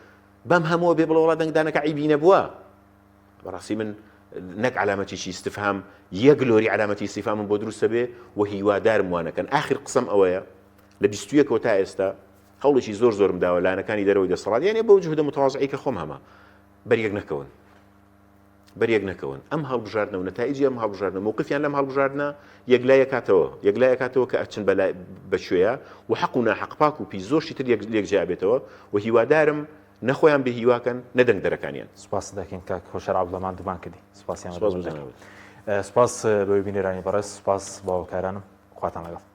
بەم هەمووە بێ بڵێ وەڵا دەنگدانەکە عەیبی نەبووە بەڕاستی من نەک عەلامەتێکی ئیستفهام یەک لۆری عەلامەتی ئیستیفهامم بۆ دروستە بێ و هیوادارم وا نەکەن ئاخر قسەم ئەوەیە لە 21ەوە تا ئێستا هەوڵێکی زۆر زۆرم داوە لایەنەکانی دەرەوەی دەسەڵات یانێ بەو جهدە متواضعەی کە خۆم هەمە بەریەک نەکەون. بەریەک نەکەون. ئەم هەڵبژاردنە و نەتائیجی ئەم هەڵبژاردنە و مەوقفیان لەم هەڵبژاردنە یەکلای ئەکاتەوە، یەکلای ئەکاتەوە کە ئەچن بە لای بە کوێیا و حەق و ناحەق پاک و پیس زۆر شتی تر یەک لێک جیا ئەبێتەوە و هیوادارم نە خۆیان بێ هیوا کەن نە دەنگدەرەکانیان. سوپاست دەکەین کاک هۆشیار عەبدوڵا ماندوومان کردی. سوپاسیان سوپاس بۆ جەنابت. سوپاس بۆ بینەرانی بەڕێز، سوپاس بۆ هاوکارانم. خواتان لەگەڵ.